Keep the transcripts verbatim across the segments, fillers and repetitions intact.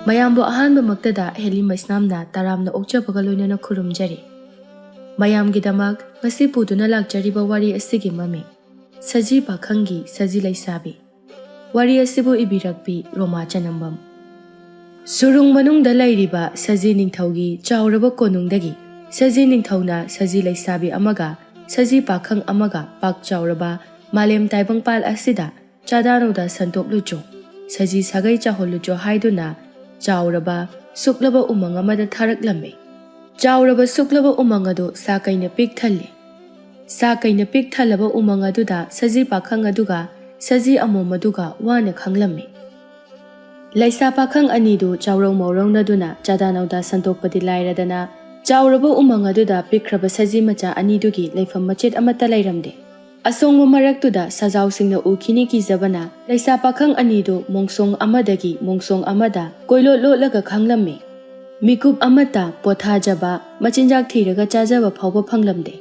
ꯃꯌꯥꯝꯕꯨ ꯑꯍꯥꯟꯕꯃꯛꯇꯗ ꯍꯦꯂꯤ ꯃꯩꯁꯅꯥꯝꯅ ꯇꯔꯥꯝꯅ ꯑꯣꯛꯆꯕꯒ ꯂꯣꯏꯅꯅ ꯈꯨꯔꯨꯝꯖꯔꯤ꯫ ꯃꯌꯥꯝꯒꯤꯗꯃꯛ ꯉꯁꯤ ꯄꯨꯗꯨꯅ ꯂꯥꯛꯆꯔꯤꯕ ꯋꯥꯔꯤ ꯑꯁꯤꯒꯤ ꯃꯃꯤꯡ ꯁꯖꯤ ꯄꯥꯈꯪꯒꯤ ꯁꯖꯤ ꯂꯩꯁꯥꯕꯤ꯫ ꯋꯥꯔꯤ ꯑꯁꯤꯕꯨ ꯏꯕꯤꯔꯛꯄꯤ ꯔꯣꯃꯥ ꯆꯅꯝꯕꯝ꯫ ꯁꯨꯔꯨꯡ ꯃꯅꯨꯡꯗ ꯂꯩꯔꯤꯕ ꯁꯖꯤ ꯅꯤꯡꯊꯧꯒꯤ ꯆꯥꯎꯔꯕ ꯀꯣꯅꯨꯡꯗꯒꯤ ꯁꯖꯤ ꯅꯤꯡꯊꯧꯅ ꯁꯖꯤ ꯂꯩꯁꯥꯕꯤ ꯑꯃꯒ ꯁꯖꯤ ꯄꯥꯈꯪ ꯑꯃꯒ ꯄꯥꯛ ꯆꯥꯎꯔꯕ ꯃꯥꯂꯦꯝ ꯇꯥꯏꯕꯪꯄꯥꯜ ꯑꯁꯤꯗ ꯆꯥꯗꯥ ꯅꯧꯗꯥ ꯁꯟꯇꯣꯛꯂꯨꯆꯣ, ꯁꯖꯤ ꯁꯥꯒꯩ ꯆꯥꯎꯍꯜꯂꯨꯆꯣ ꯍꯥꯏꯗꯨꯅ ꯆꯥꯎꯔꯕ ꯁꯨꯛꯂꯕ ꯎꯃꯪ ꯑꯃꯗ ꯊꯥꯔꯛꯂꯝꯃꯤ꯫ ꯆꯥꯎꯔꯕ ꯁꯨꯛꯂꯕ ꯎꯃꯪ ꯑꯗꯨ ꯁꯥ ꯀꯩꯅ ꯄꯤꯛ ꯊꯜꯂꯤ꯫ ꯁꯥ ꯀꯩꯅ ꯄꯤꯛ ꯊꯜꯂꯕ ꯎꯃꯪ ꯑꯗꯨꯗ ꯁꯖꯤ ꯄꯥꯈꯪ ꯑꯗꯨꯒ ꯁꯖꯤ ꯑꯃꯣꯝ ꯑꯗꯨꯒ ꯋꯥꯅ ꯈꯪꯂꯝꯃꯤ꯫ ꯂꯩꯁꯥ ꯄꯥꯈꯪ ꯑꯅꯤꯗꯨ ꯆꯥꯎꯔꯧ ꯃꯧꯔꯧꯅꯗꯨꯅ ꯆꯥꯗꯥ ꯅꯧꯗꯥ ꯁꯟꯇꯣꯛꯄꯗꯤ ꯂꯥꯏꯔꯗꯅ, ꯆꯥꯎꯔꯕ ꯎꯃꯪ ꯑꯗꯨꯗ ꯄꯤꯛꯈ꯭ꯔꯕ ꯁꯖꯤ ꯃꯆꯥ ꯑꯅꯤꯗꯨꯒꯤ ꯂꯩꯐꯝ ꯃꯆꯦꯠ ꯑꯃꯠꯇ ꯂꯩꯔꯝꯗꯦ꯫ ꯑꯁꯣꯡꯕ ꯃꯔꯛꯇꯨꯗ ꯁꯖꯥꯎꯁꯤꯡꯅ ꯎꯈꯤꯅꯤ ꯀꯤꯖꯕꯅ ꯂꯩꯁꯥ ꯄꯥꯈꯪ ꯑꯅꯤꯗꯨ ꯃꯣꯡꯁꯣꯡ ꯑꯃꯗꯒꯤ ꯃꯣꯡꯁꯣꯡ ꯑꯃꯗ ꯀꯣꯏꯂꯣꯠ ꯂꯣꯠꯂꯒ ꯈꯪꯂꯝꯃꯤ꯫ ꯃꯤꯀꯨꯞ ꯑꯃꯠꯇ ꯄꯣꯊꯥꯖꯕ, ꯃꯆꯤꯟꯖꯥꯛ ꯊꯤꯔꯒ ꯆꯥꯖꯕ ꯐꯥꯎꯕ ꯐꯪꯂꯝꯗꯦ꯫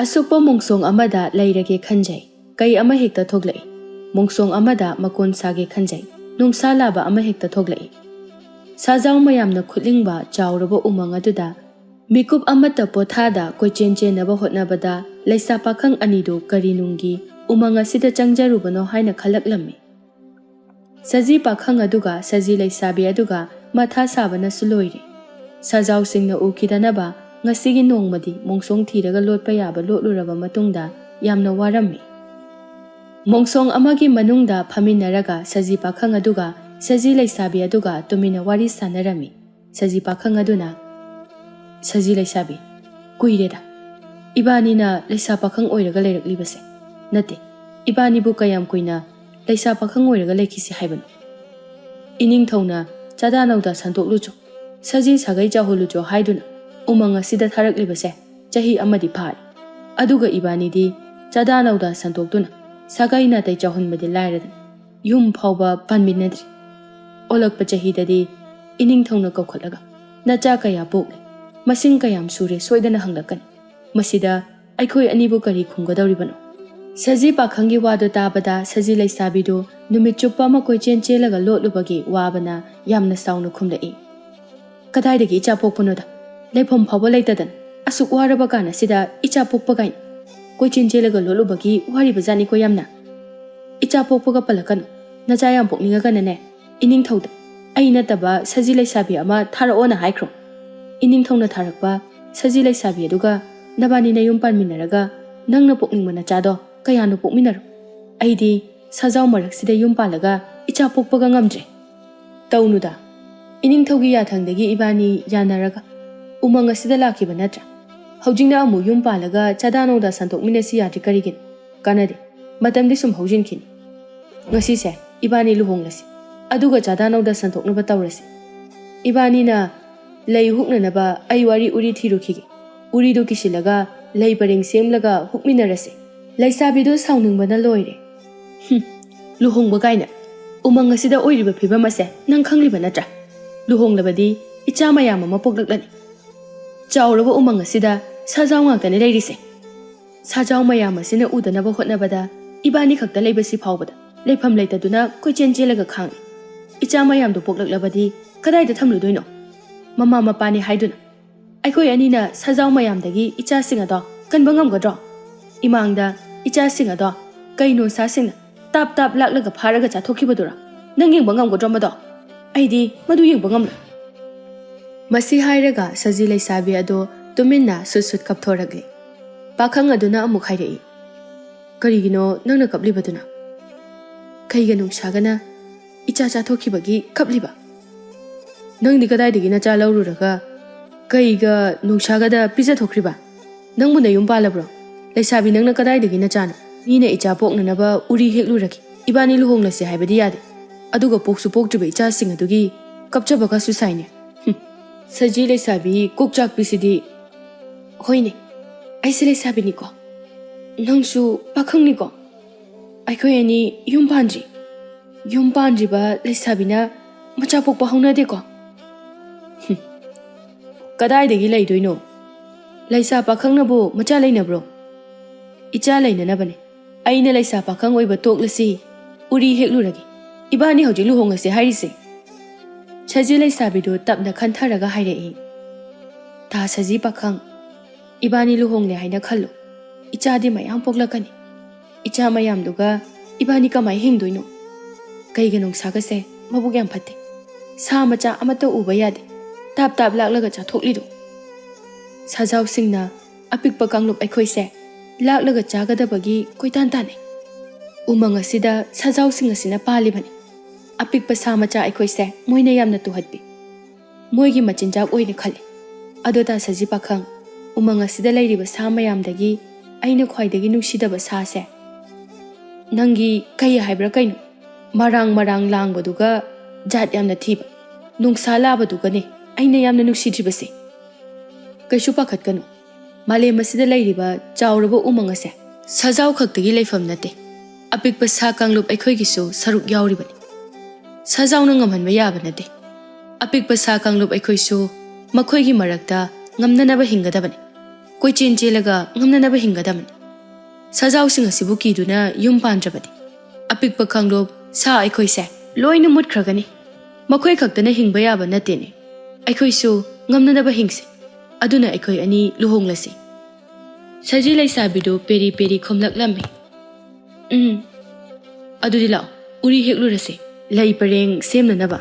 ꯑꯁꯨꯛꯄ ꯃꯣꯡꯁꯣꯡ ꯑꯃꯗ ꯂꯩꯔꯒꯦ ꯈꯟꯖꯩ꯫ ꯀꯩ ꯑꯃ ꯍꯦꯛꯇ ꯊꯣꯛꯂꯛꯏ꯫ ꯃꯣꯡꯁꯣꯡ ꯑꯃꯗ ꯃꯀꯣꯟ ꯁꯥꯒꯦ ꯈꯟꯖꯩ꯫ ꯅꯨꯡꯁꯥ ꯂꯥꯕ ꯑꯃ ꯍꯦꯛꯇ ꯊꯣꯛꯂꯛꯏ꯫ ꯁꯥꯖꯥꯎ ꯃꯌꯥꯝꯅ ꯈꯨꯠꯂꯤꯡꯕ ꯆꯥꯎꯔꯕ ꯎꯃꯪ ꯑꯗꯨꯗ ꯃꯤꯀꯨꯞ ꯑꯃꯠꯇ ꯄꯣꯊꯥꯗ ꯀꯣꯏꯆꯦꯟ ꯆꯦꯟꯅꯕ ꯍꯣꯠꯅꯕꯗ ꯂꯩꯁꯥ ꯄꯥꯈꯪ ꯑꯅꯤꯗꯨ ꯀꯔꯤ ꯅꯨꯡꯒꯤ ꯎꯃꯪ ꯑꯁꯤꯗ ꯆꯪꯖꯔꯨꯕꯅꯣ ꯍꯥꯏꯅ ꯈꯜꯂꯛꯂꯝꯃꯤ꯫ ꯁꯖꯤ ꯄꯥꯈꯪ ꯑꯗꯨꯒ ꯁꯖꯤ ꯂꯩꯁꯥꯕꯤ ꯑꯗꯨꯒ ꯃꯊꯥ ꯁꯥꯕꯅꯁꯨ ꯂꯣꯏꯔꯦ꯫ ꯁꯖꯥꯎꯁꯤꯡꯅ ꯎꯈꯤꯗꯅꯕ ꯉꯁꯤꯒꯤ ꯅꯣꯡꯃꯗꯤ ꯃꯣꯡꯁꯣꯡ ꯊꯤꯔꯒ ꯂꯣꯠꯄ ꯌꯥꯕ ꯂꯣꯠꯂꯨꯔꯕ ꯃꯇꯨꯡꯗ ꯌꯥꯝꯅ ꯋꯥꯔꯝꯃꯤ꯫ ꯃꯣꯡꯁꯣꯡ ꯑꯃꯒꯤ ꯃꯅꯨꯡꯗ ꯐꯝꯃꯤꯟꯅꯔꯒ ꯁꯖꯤ ꯄꯥꯈꯪ ꯑꯗꯨꯒ ꯁꯖꯤ ꯂꯩꯁꯥꯕꯤ ꯑꯗꯨꯒ ꯇꯨꯃꯤꯟꯅ ꯋꯥꯔꯤ ꯁꯥꯟꯅꯔꯝꯃꯤ꯫ ꯁꯖꯤ ꯄꯥꯈꯪ ꯑꯗꯨꯅ, "ꯁꯖꯤ ꯂꯩꯁꯥꯕꯤ, ꯀꯨꯏꯔꯦꯗ ꯏꯕꯥꯅꯤꯅ ꯂꯩꯁꯥ ꯄꯥꯈꯪ ꯑꯣꯏꯔꯒ ꯂꯩꯔꯛꯂꯤꯕꯁꯦ꯫ ꯅꯠꯇꯦ, ꯏꯕꯥꯅꯤꯕꯨ ꯀꯌꯥꯝ ꯀꯨꯏꯅ ꯂꯩꯁꯥ ꯄꯥꯈꯪ ꯑꯣꯏꯔꯒ ꯂꯩꯈꯤꯁꯤ ꯍꯥꯏꯕꯅꯣ? ꯏꯅꯤꯡꯊꯧꯅ ꯆꯥꯗꯥ ꯅꯧꯗꯥ ꯁꯟꯗꯣꯛꯂꯨꯆꯣ, ꯁꯖꯤ ꯁꯥꯒꯩ ꯆꯥꯎꯍꯜꯂꯨꯆꯣ ꯍꯥꯏꯗꯨꯅ ꯎꯃꯪ ꯑꯁꯤꯗ ꯊꯥꯔꯛꯂꯤꯕꯁꯦ ꯆꯍꯤ ꯑꯃꯗꯤ ꯐꯥꯔꯦ꯫ ꯑꯗꯨꯒ ꯏꯕꯥꯅꯤꯗꯤ ꯆꯥꯗꯥ ꯅꯧꯗꯥ ꯁꯟꯗꯣꯛꯇꯨꯅ ꯁꯥꯒꯩ ꯅꯥꯇꯩ ꯆꯥꯎꯍꯟꯕꯗꯤ ꯂꯥꯏꯔꯗꯅ ꯌꯨꯝ ꯐꯥꯎꯕ ꯄꯥꯟꯃꯤꯟꯅꯗ꯭ꯔꯤ꯫ ꯑꯣꯜꯂꯛꯄ ꯆꯍꯤꯗꯗꯤ ꯏꯅꯤꯡꯊꯧꯅ ꯀꯧꯈꯠꯂꯒ ꯅꯆꯥ ꯀꯌꯥ ꯄꯣꯛꯂꯦ, ꯃꯁꯤꯡ ꯀꯌꯥꯝ ꯁꯨꯔꯦ ꯁꯣꯏꯗꯅ ꯍꯪꯂꯛꯀꯅꯤ꯫ ꯃꯁꯤꯗ ꯑꯩꯈꯣꯏ ꯑꯅꯤꯕꯨ ꯀꯔꯤ ꯈꯨꯝꯒꯗꯧꯔꯤꯕꯅꯣ? ꯁꯖꯤ ꯄꯥꯈꯪꯒꯤ ꯋꯥꯗꯨ ꯇꯥꯕꯗ ꯁꯖꯤ ꯂꯩꯁꯥꯕꯤꯗꯨ ꯅꯨꯃꯤꯠ ꯆꯨꯞꯄ ꯑꯃ ꯀꯣꯏꯆꯦꯟ ꯆꯦꯜꯂꯒ ꯂꯣꯠꯂꯨꯕꯒꯤ ꯋꯥꯕꯅ ꯌꯥꯝꯅ ꯁꯥꯎꯅ ꯈꯨꯝꯂꯛꯏ꯫ "ꯀꯗꯥꯏꯗꯒꯤ ꯏꯆꯥ ꯄꯣꯛꯄꯅꯣꯗ? ꯂꯩꯐꯝ ꯐꯥꯎꯕ ꯂꯩꯇꯗꯅ ꯑꯁꯨꯛ ꯋꯥꯔꯕ ꯀꯥꯟ ꯑꯁꯤꯗ ꯏꯆꯥ ꯄꯣꯛꯄ ꯀꯥꯏꯅ ꯀꯣꯏꯆꯦꯟ ꯆꯦꯜꯂꯒ ꯂꯣꯠꯂꯨꯕꯒꯤ ꯋꯥꯔꯤꯕ ꯖꯥꯠꯅꯤꯀꯣ ꯌꯥꯝꯅ꯫ ꯏꯆꯥ ꯄꯣꯛꯄꯒ ꯄꯜꯂꯛꯀꯅꯨ, ꯅꯆꯥ ꯌꯥꯝ ꯄꯣꯛꯅꯤꯡꯉꯒꯅꯅꯦ, ꯏꯅꯤꯡꯊꯧꯗ ꯑꯩ ꯅꯠꯇꯕ ꯁꯖꯤ ꯂꯩꯁꯥꯕꯤ ꯑꯃ ꯊꯥꯔꯛꯑꯣꯅ ꯍꯥꯏꯈ꯭ꯔꯣ꯫ ꯏꯅꯤꯡꯊꯧꯅ ꯊꯥꯔꯛꯄ ꯁꯖꯤ ꯂꯩꯁꯥꯕꯤ ꯑꯗꯨꯒ ꯅꯕꯥꯅꯤ ꯅꯌꯨꯝ ꯄꯥꯟꯃꯤꯟꯅꯔꯒ ꯅꯪꯅ ꯄꯣꯛꯅꯤꯡꯕ ꯅꯆꯥꯗꯣ ꯀꯌꯥꯅꯣ ꯄꯣꯛꯃꯤꯟꯅꯔꯣ꯫ ꯑꯩꯗꯤ ꯁꯥꯖꯥꯎ ꯃꯔꯛꯁꯤꯗ ꯌꯨꯝ ꯄꯥꯜꯂꯒ ꯏꯆꯥ ꯄꯣꯛꯄꯒ ꯉꯝꯗ꯭ꯔꯦ꯫ ꯇꯧꯅꯨꯗ, ꯏꯅꯤꯡꯊꯧꯒꯤ ꯌꯥꯊꯪꯗꯒꯤ ꯏꯕꯥꯅꯤ ꯌꯥꯅꯔꯒ ꯎꯃꯪ ꯑꯁꯤꯗ ꯂꯥꯛꯈꯤꯕ ꯅꯠꯇ꯭ꯔꯥ? ꯍꯧꯖꯤꯛꯅ ꯑꯃꯨꯛ ꯌꯨꯝ ꯄꯥꯜꯂꯒ ꯆꯥꯗꯥ ꯅꯧꯗꯥ ꯁꯟꯗꯣꯛꯃꯤꯟꯅꯁꯤ ꯌꯥꯗ꯭ꯔꯤ ꯀꯔꯤꯒꯤꯅꯣ? ꯀꯥꯟꯅꯗꯦ, ꯃꯇꯝꯗꯤ ꯁꯨꯝ ꯍꯧꯖꯤꯟꯈꯤꯅꯤ꯫ ꯉꯁꯤꯁꯦ ꯏꯕꯥꯅꯤ ꯂꯨꯍꯣꯡꯂꯁꯤ, ꯑꯗꯨꯒ ꯆꯥꯗꯥ ꯅꯧꯗꯥ ꯁꯟꯗꯣꯛꯅꯕ ꯇꯧꯔꯁꯤ꯫ ꯏꯕꯥꯅꯤꯅ ꯂꯩ ꯍꯨꯛꯅꯅꯕ ꯑꯩ ꯋꯥꯔꯤ ꯎꯔꯤ ꯊꯤꯔꯨꯈꯤꯒꯦ꯫ ꯎꯔꯤꯗꯨ ꯀꯤꯁꯤꯜꯂꯒ ꯂꯩ ꯄꯔꯦꯡ ꯁꯦꯝꯂꯒ ꯍꯨꯛꯃꯤꯟꯅꯔꯁꯤ꯫" ꯂꯩꯁꯥꯕꯤꯗꯨ ꯁꯥꯎꯅꯤꯡꯕꯅ ꯂꯣꯏꯔꯦ꯫ "ꯍꯨꯝ, ꯂꯨꯍꯣꯡꯕ ꯀꯥꯏꯅ꯫ ꯎꯃꯪ ꯑꯁꯤꯗ ꯑꯣꯏꯔꯤꯕ ꯐꯤꯕꯝ ꯑꯁꯦ ꯅꯪ ꯈꯪꯂꯤꯕ ꯅꯠꯇ꯭ꯔꯥ? ꯂꯨꯍꯣꯡꯂꯕꯗꯤ ꯏꯆꯥ ꯃꯌꯥꯝ ꯑꯃ ꯄꯣꯛꯂꯛꯂꯅꯤ꯫ ꯆꯥꯎꯔꯕ ꯎꯃꯪ ꯑꯁꯤꯗ ꯁꯥꯖꯥꯎ ꯉꯥꯛꯇꯅꯤ ꯂꯩꯔꯤꯁꯦ꯫ ꯁꯥꯖꯥꯎ ꯃꯌꯥꯝ ꯑꯁꯤꯅ ꯎꯗꯅꯕ ꯍꯣꯠꯅꯕꯗ ꯏꯕꯥꯅꯤ ꯈꯛꯇ ꯂꯩꯕꯁꯤ ꯐꯥꯎꯕꯗ ꯂꯩꯐꯝ ꯂꯩꯇꯗꯨꯅ ꯀꯣꯏꯆꯦꯟ ꯆꯦꯜꯂꯒ ꯈꯥꯡꯂꯤ꯫ ꯏꯆꯥ ꯃꯌꯥꯝꯗꯨ ꯄꯣꯛꯂꯛꯂꯕꯗꯤ ꯀꯗꯥꯏꯗ ꯊꯝꯂꯨꯗꯣꯏꯅꯣ? ꯃꯃꯥ ꯃꯄꯥꯅꯤ ꯍꯥꯏꯗꯨꯅ ꯑꯩꯈꯣꯏ ꯑꯅꯤꯅ ꯁꯥꯖꯥꯎ ꯃꯌꯥꯝꯗꯒꯤ ꯏꯆꯥꯁꯤꯡ ꯑꯗꯣ ꯀꯟꯕ ꯉꯝꯒꯗ꯭ꯔꯣ? ꯏꯃꯥꯡꯗ ꯏꯆꯥꯁꯤꯡ ꯑꯗꯣ ꯀꯩꯅꯣ ꯁꯥꯁꯤꯡꯅ ꯇꯥꯞ ꯇꯥꯞ ꯂꯥꯛꯂꯒ ꯐꯥꯔꯒ ꯆꯥꯊꯣꯛꯈꯤꯕꯗꯨꯔꯣ? ꯅꯪ ꯌꯦꯡꯕ ꯉꯝꯒꯗ꯭ꯔꯣ ꯃꯗꯣ? ꯑꯩꯗꯤ ꯃꯗꯨ ꯌꯦꯡꯕ ꯉꯝꯂꯣꯏ꯫" ꯃꯁꯤ ꯍꯥꯏꯔꯒ ꯁꯖꯤ ꯂꯩꯁꯥꯕꯤ ꯑꯗꯣ ꯇꯨꯃꯤꯟꯅ ꯁꯨꯠ ꯁꯨꯠ ꯀꯞꯊꯣꯔꯛꯂꯦ꯫ ꯄꯥꯈꯪ ꯑꯗꯨꯅ ꯑꯃꯨꯛ ꯍꯥꯏꯔꯛꯏ, "ꯀꯔꯤꯒꯤꯅꯣ ꯅꯪꯅ ꯀꯞꯂꯤꯕꯗꯨꯅ? ꯀꯩꯒ ꯅꯨꯡꯁꯥꯒꯅ ꯏꯆꯥ ꯆꯥꯊꯣꯛꯈꯤꯕꯒꯤ ꯀꯞꯂꯤꯕ? ꯅꯪꯗꯤ ꯀꯗꯥꯏꯗꯒꯤ ꯅꯆꯥ ꯂꯧꯔꯨꯔꯒ ꯀꯩꯒ ꯅꯨꯡꯁꯥꯒꯗ ꯄꯤꯖꯊꯣꯛꯈ꯭ꯔꯤꯕ? ꯅꯪꯕꯨ ꯅꯌꯨꯝ ꯄꯥꯜꯂꯕ꯭ꯔꯣ? ꯂꯩꯁꯥꯕꯤ, ꯅꯪꯅ ꯀꯗꯥꯏꯗꯒꯤ ꯅꯆꯥꯅꯣ? ꯃꯤꯅ ꯏꯆꯥ ꯄꯣꯛꯅꯅꯕ ꯎꯔꯤ ꯍꯦꯛꯂꯨꯔꯒꯦ꯫ ꯏꯕꯥꯅꯤ ꯂꯨꯍꯣꯡꯂꯁꯦ ꯍꯥꯏꯕꯗꯤ ꯌꯥꯗꯦ꯫ ꯑꯗꯨꯒ ꯄꯣꯛꯁꯨ ꯄꯣꯛꯇ꯭ꯔꯤꯕ ꯏꯆꯥꯁꯤꯡ ꯑꯗꯨꯒꯤ ꯀꯞꯆꯕꯒꯁꯨ ꯁꯥꯏꯅꯦ꯫ ꯍꯨꯝ, ꯁꯖꯤ ꯂꯩꯁꯥꯕꯤ ꯀꯣꯛ ꯆꯥꯛꯄꯤꯁꯤꯗꯤ꯫ ꯍꯣꯏꯅꯦ, ꯑꯩꯁꯦ ꯂꯩꯁꯥꯕꯤꯅꯤꯀꯣ, ꯅꯪꯁꯨ ꯄꯥꯈꯪꯅꯤꯀꯣ꯫ ꯑꯩꯈꯣꯏ ꯑꯅꯤ ꯌꯨꯝ ꯄꯥꯟꯗ꯭ꯔꯤ꯫ ꯌꯨꯝ ꯄꯥꯟꯗ꯭ꯔꯤꯕ ꯂꯩꯁꯥꯕꯤꯅ ꯃꯆꯥ ꯄꯣꯛꯄ ꯍꯧꯅꯗꯦꯀꯣ꯫" "ꯍꯨꯝ, ꯀꯗꯥꯏꯗꯒꯤ ꯂꯩꯗꯣꯏꯅꯣ? ꯂꯩꯁꯥ ꯄꯥꯈꯪꯅꯕꯨ ꯃꯆꯥ ꯂꯩꯅꯕ꯭ꯔꯣ? ꯏꯆꯥ ꯂꯩꯅꯅꯕꯅꯦ꯫ ꯑꯩꯅ ꯂꯩꯁꯥ ꯄꯥꯈꯪ ꯑꯣꯏꯕ ꯇꯣꯛꯂꯁꯤ, ꯎꯔꯤ ꯍꯦꯛꯂꯨꯔꯒꯦ꯫ ꯏꯕꯥꯅꯤ ꯍꯧꯖꯤꯛ ꯂꯨꯍꯣꯡꯉꯁꯦ ꯍꯥꯏꯔꯤꯁꯦ?" ꯁꯖꯤ ꯂꯩꯁꯥꯕꯤꯗꯨ ꯇꯞꯅ ꯈꯟꯊꯔꯒ ꯍꯥꯏꯔꯛꯏ꯫ "ꯊꯥ ꯁꯖꯤ ꯄꯥꯈꯪ, ꯏꯕꯥꯅꯤ ꯂꯨꯍꯣꯡꯂꯦ ꯍꯥꯏꯅ ꯈꯜꯂꯨ꯫ ꯏꯆꯥꯗꯤ ꯃꯌꯥꯝ ꯄꯣꯛꯂꯛꯀꯅꯤ꯫ ꯏꯆꯥ ꯃꯌꯥꯝꯗꯨꯒ ꯏꯕꯥꯅꯤ ꯀꯃꯥꯏ ꯍꯤꯡꯗꯣꯏꯅꯣ? ꯀꯩꯒ ꯅꯨꯡꯁꯥꯒꯁꯦ ꯃꯕꯨꯛ ꯌꯥꯝ ꯐꯠꯇꯦ꯫ ꯁꯥ ꯃꯆꯥ ꯑꯃꯠꯇ ꯎꯕ ꯌꯥꯗꯦ꯫ ꯇꯥꯞ ꯇꯥꯞ ꯂꯥꯛꯂꯒ ꯆꯥꯊꯣꯛꯂꯤꯗꯣ꯫ ꯁꯥꯖꯥꯎꯁꯤꯡꯅ ꯑꯄꯤꯛꯄ ꯀꯥꯡꯂꯨꯞ ꯑꯩꯈꯣꯏꯁꯦ ꯂꯥꯛꯂꯒ ꯆꯥꯒꯗꯕꯒꯤ ꯀꯣꯏꯇꯥꯟ ꯇꯥꯟꯅꯩ꯫ ꯎꯃꯪ ꯑꯁꯤꯗ ꯁꯥꯖꯥꯎꯁꯤꯡ ꯑꯁꯤꯅ ꯄꯥꯜꯂꯤꯕꯅꯤ꯫ ꯑꯄꯤꯛꯄ ꯁꯥ ꯃꯆꯥ ꯑꯩꯈꯣꯏꯁꯦ ꯃꯣꯏꯅ ꯌꯥꯝꯅ ꯇꯨꯍꯠꯄꯤ꯫ ꯃꯣꯏꯒꯤ ꯃꯆꯤꯟꯖꯥꯛ ꯑꯣꯏꯅ ꯈꯜꯂꯤ꯫ ꯑꯗꯣ ꯇꯥ ꯁꯖꯤ ꯄꯥꯈꯪ, ꯎꯃꯪ ꯑꯁꯤꯗ ꯂꯩꯔꯤꯕ ꯁꯥ ꯃꯌꯥꯝꯗꯒꯤ ꯑꯩꯅ ꯈ꯭ꯋꯥꯏꯗꯒꯤ ꯅꯨꯡꯁꯤꯗꯕ ꯁꯥꯁꯦ ꯅꯪꯒꯤ ꯀꯩ ꯍꯥꯏꯕ꯭ꯔꯥ ꯀꯩꯅꯣ? ꯃꯔꯥꯡ ꯃꯔꯥꯡ ꯂꯥꯡꯕꯗꯨꯒ ꯖꯥꯠ ꯌꯥꯝꯅ ꯊꯤꯕ, ꯅꯨꯡꯁꯥ ꯂꯥꯕꯗꯨꯒꯅꯦ ꯑꯩꯅ ꯌꯥꯝꯅ ꯅꯨꯡꯁꯤꯗ꯭ꯔꯤꯕꯁꯦ꯫ ꯀꯩꯁꯨ ꯄꯥꯈꯠꯀꯅꯨ, ꯃꯥꯂꯦꯝ ꯑꯁꯤꯗ ꯂꯩꯔꯤꯕ ꯆꯥꯎꯔꯕ ꯎꯃꯪ ꯑꯁꯦ ꯁꯥꯖꯥꯎ ꯈꯛꯇꯒꯤ ꯂꯩꯐꯝ ꯅꯠꯇꯦ꯫ ꯑꯄꯤꯛꯄ ꯁꯥ ꯀꯥꯡꯂꯨꯞ ꯑꯩꯈꯣꯏꯒꯤꯁꯨ ꯁꯔꯨꯛ ꯌꯥꯎꯔꯤꯕꯅꯤ꯫ ꯁꯥꯖꯥꯎꯅ ꯉꯝꯍꯟꯕ ꯌꯥꯕ ꯅꯠꯇꯦ꯫ ꯑꯄꯤꯛꯄ ꯁꯥ ꯀꯥꯡꯂꯨꯞ ꯑꯩꯈꯣꯏꯁꯨ ꯃꯈꯣꯏꯒꯤ ꯃꯔꯛꯇ ꯉꯝꯅꯅꯕ ꯍꯤꯡꯒꯗꯕꯅꯤ꯫ ꯀꯣꯏꯆꯦꯟ ꯆꯦꯜꯂꯒ ꯉꯝꯅꯅꯕ ꯍꯤꯡꯒꯗꯕꯅꯤ꯫ ꯁꯥꯖꯥꯎꯁꯤꯡ ꯑꯁꯤꯕꯨ ꯀꯤꯗꯨꯅ ꯌꯨꯝ ꯄꯥꯟꯗ꯭ꯔꯕꯗꯤ ꯑꯄꯤꯛꯄ ꯀꯥꯡꯂꯨꯞ ꯁꯥ ꯑꯩꯈꯣꯏꯁꯦ ꯂꯣꯏꯅ ꯃꯨꯠꯈ꯭ꯔꯒꯅꯤ꯫ ꯃꯈꯣꯏ ꯈꯛꯇꯅ ꯍꯤꯡꯕ ꯌꯥꯕ ꯅꯠꯇꯦꯅꯦ꯫ ꯑꯩꯈꯣꯏꯁꯨ ꯉꯝꯅꯅꯕ ꯍꯤꯡꯁꯤ꯫ ꯑꯗꯨꯅ ꯑꯩꯈꯣꯏ ꯑꯅꯤ ꯂꯨꯍꯣꯡꯂꯁꯤ꯫ ꯁꯖꯤ ꯂꯩꯁꯥꯕꯤꯗꯨ ꯄꯦꯔꯤ ꯄꯦꯔꯤ ꯈꯨꯝꯂꯛꯂꯝꯃꯤ꯫ "ꯎꯝ, ꯑꯗꯨꯗꯤ ꯂꯥꯛꯑꯣ, ꯎꯔꯤ ꯍꯦꯛꯂꯨꯔꯁꯤ, ꯂꯩ ꯄꯔꯦꯡ ꯁꯦꯝꯅꯅꯕ꯫"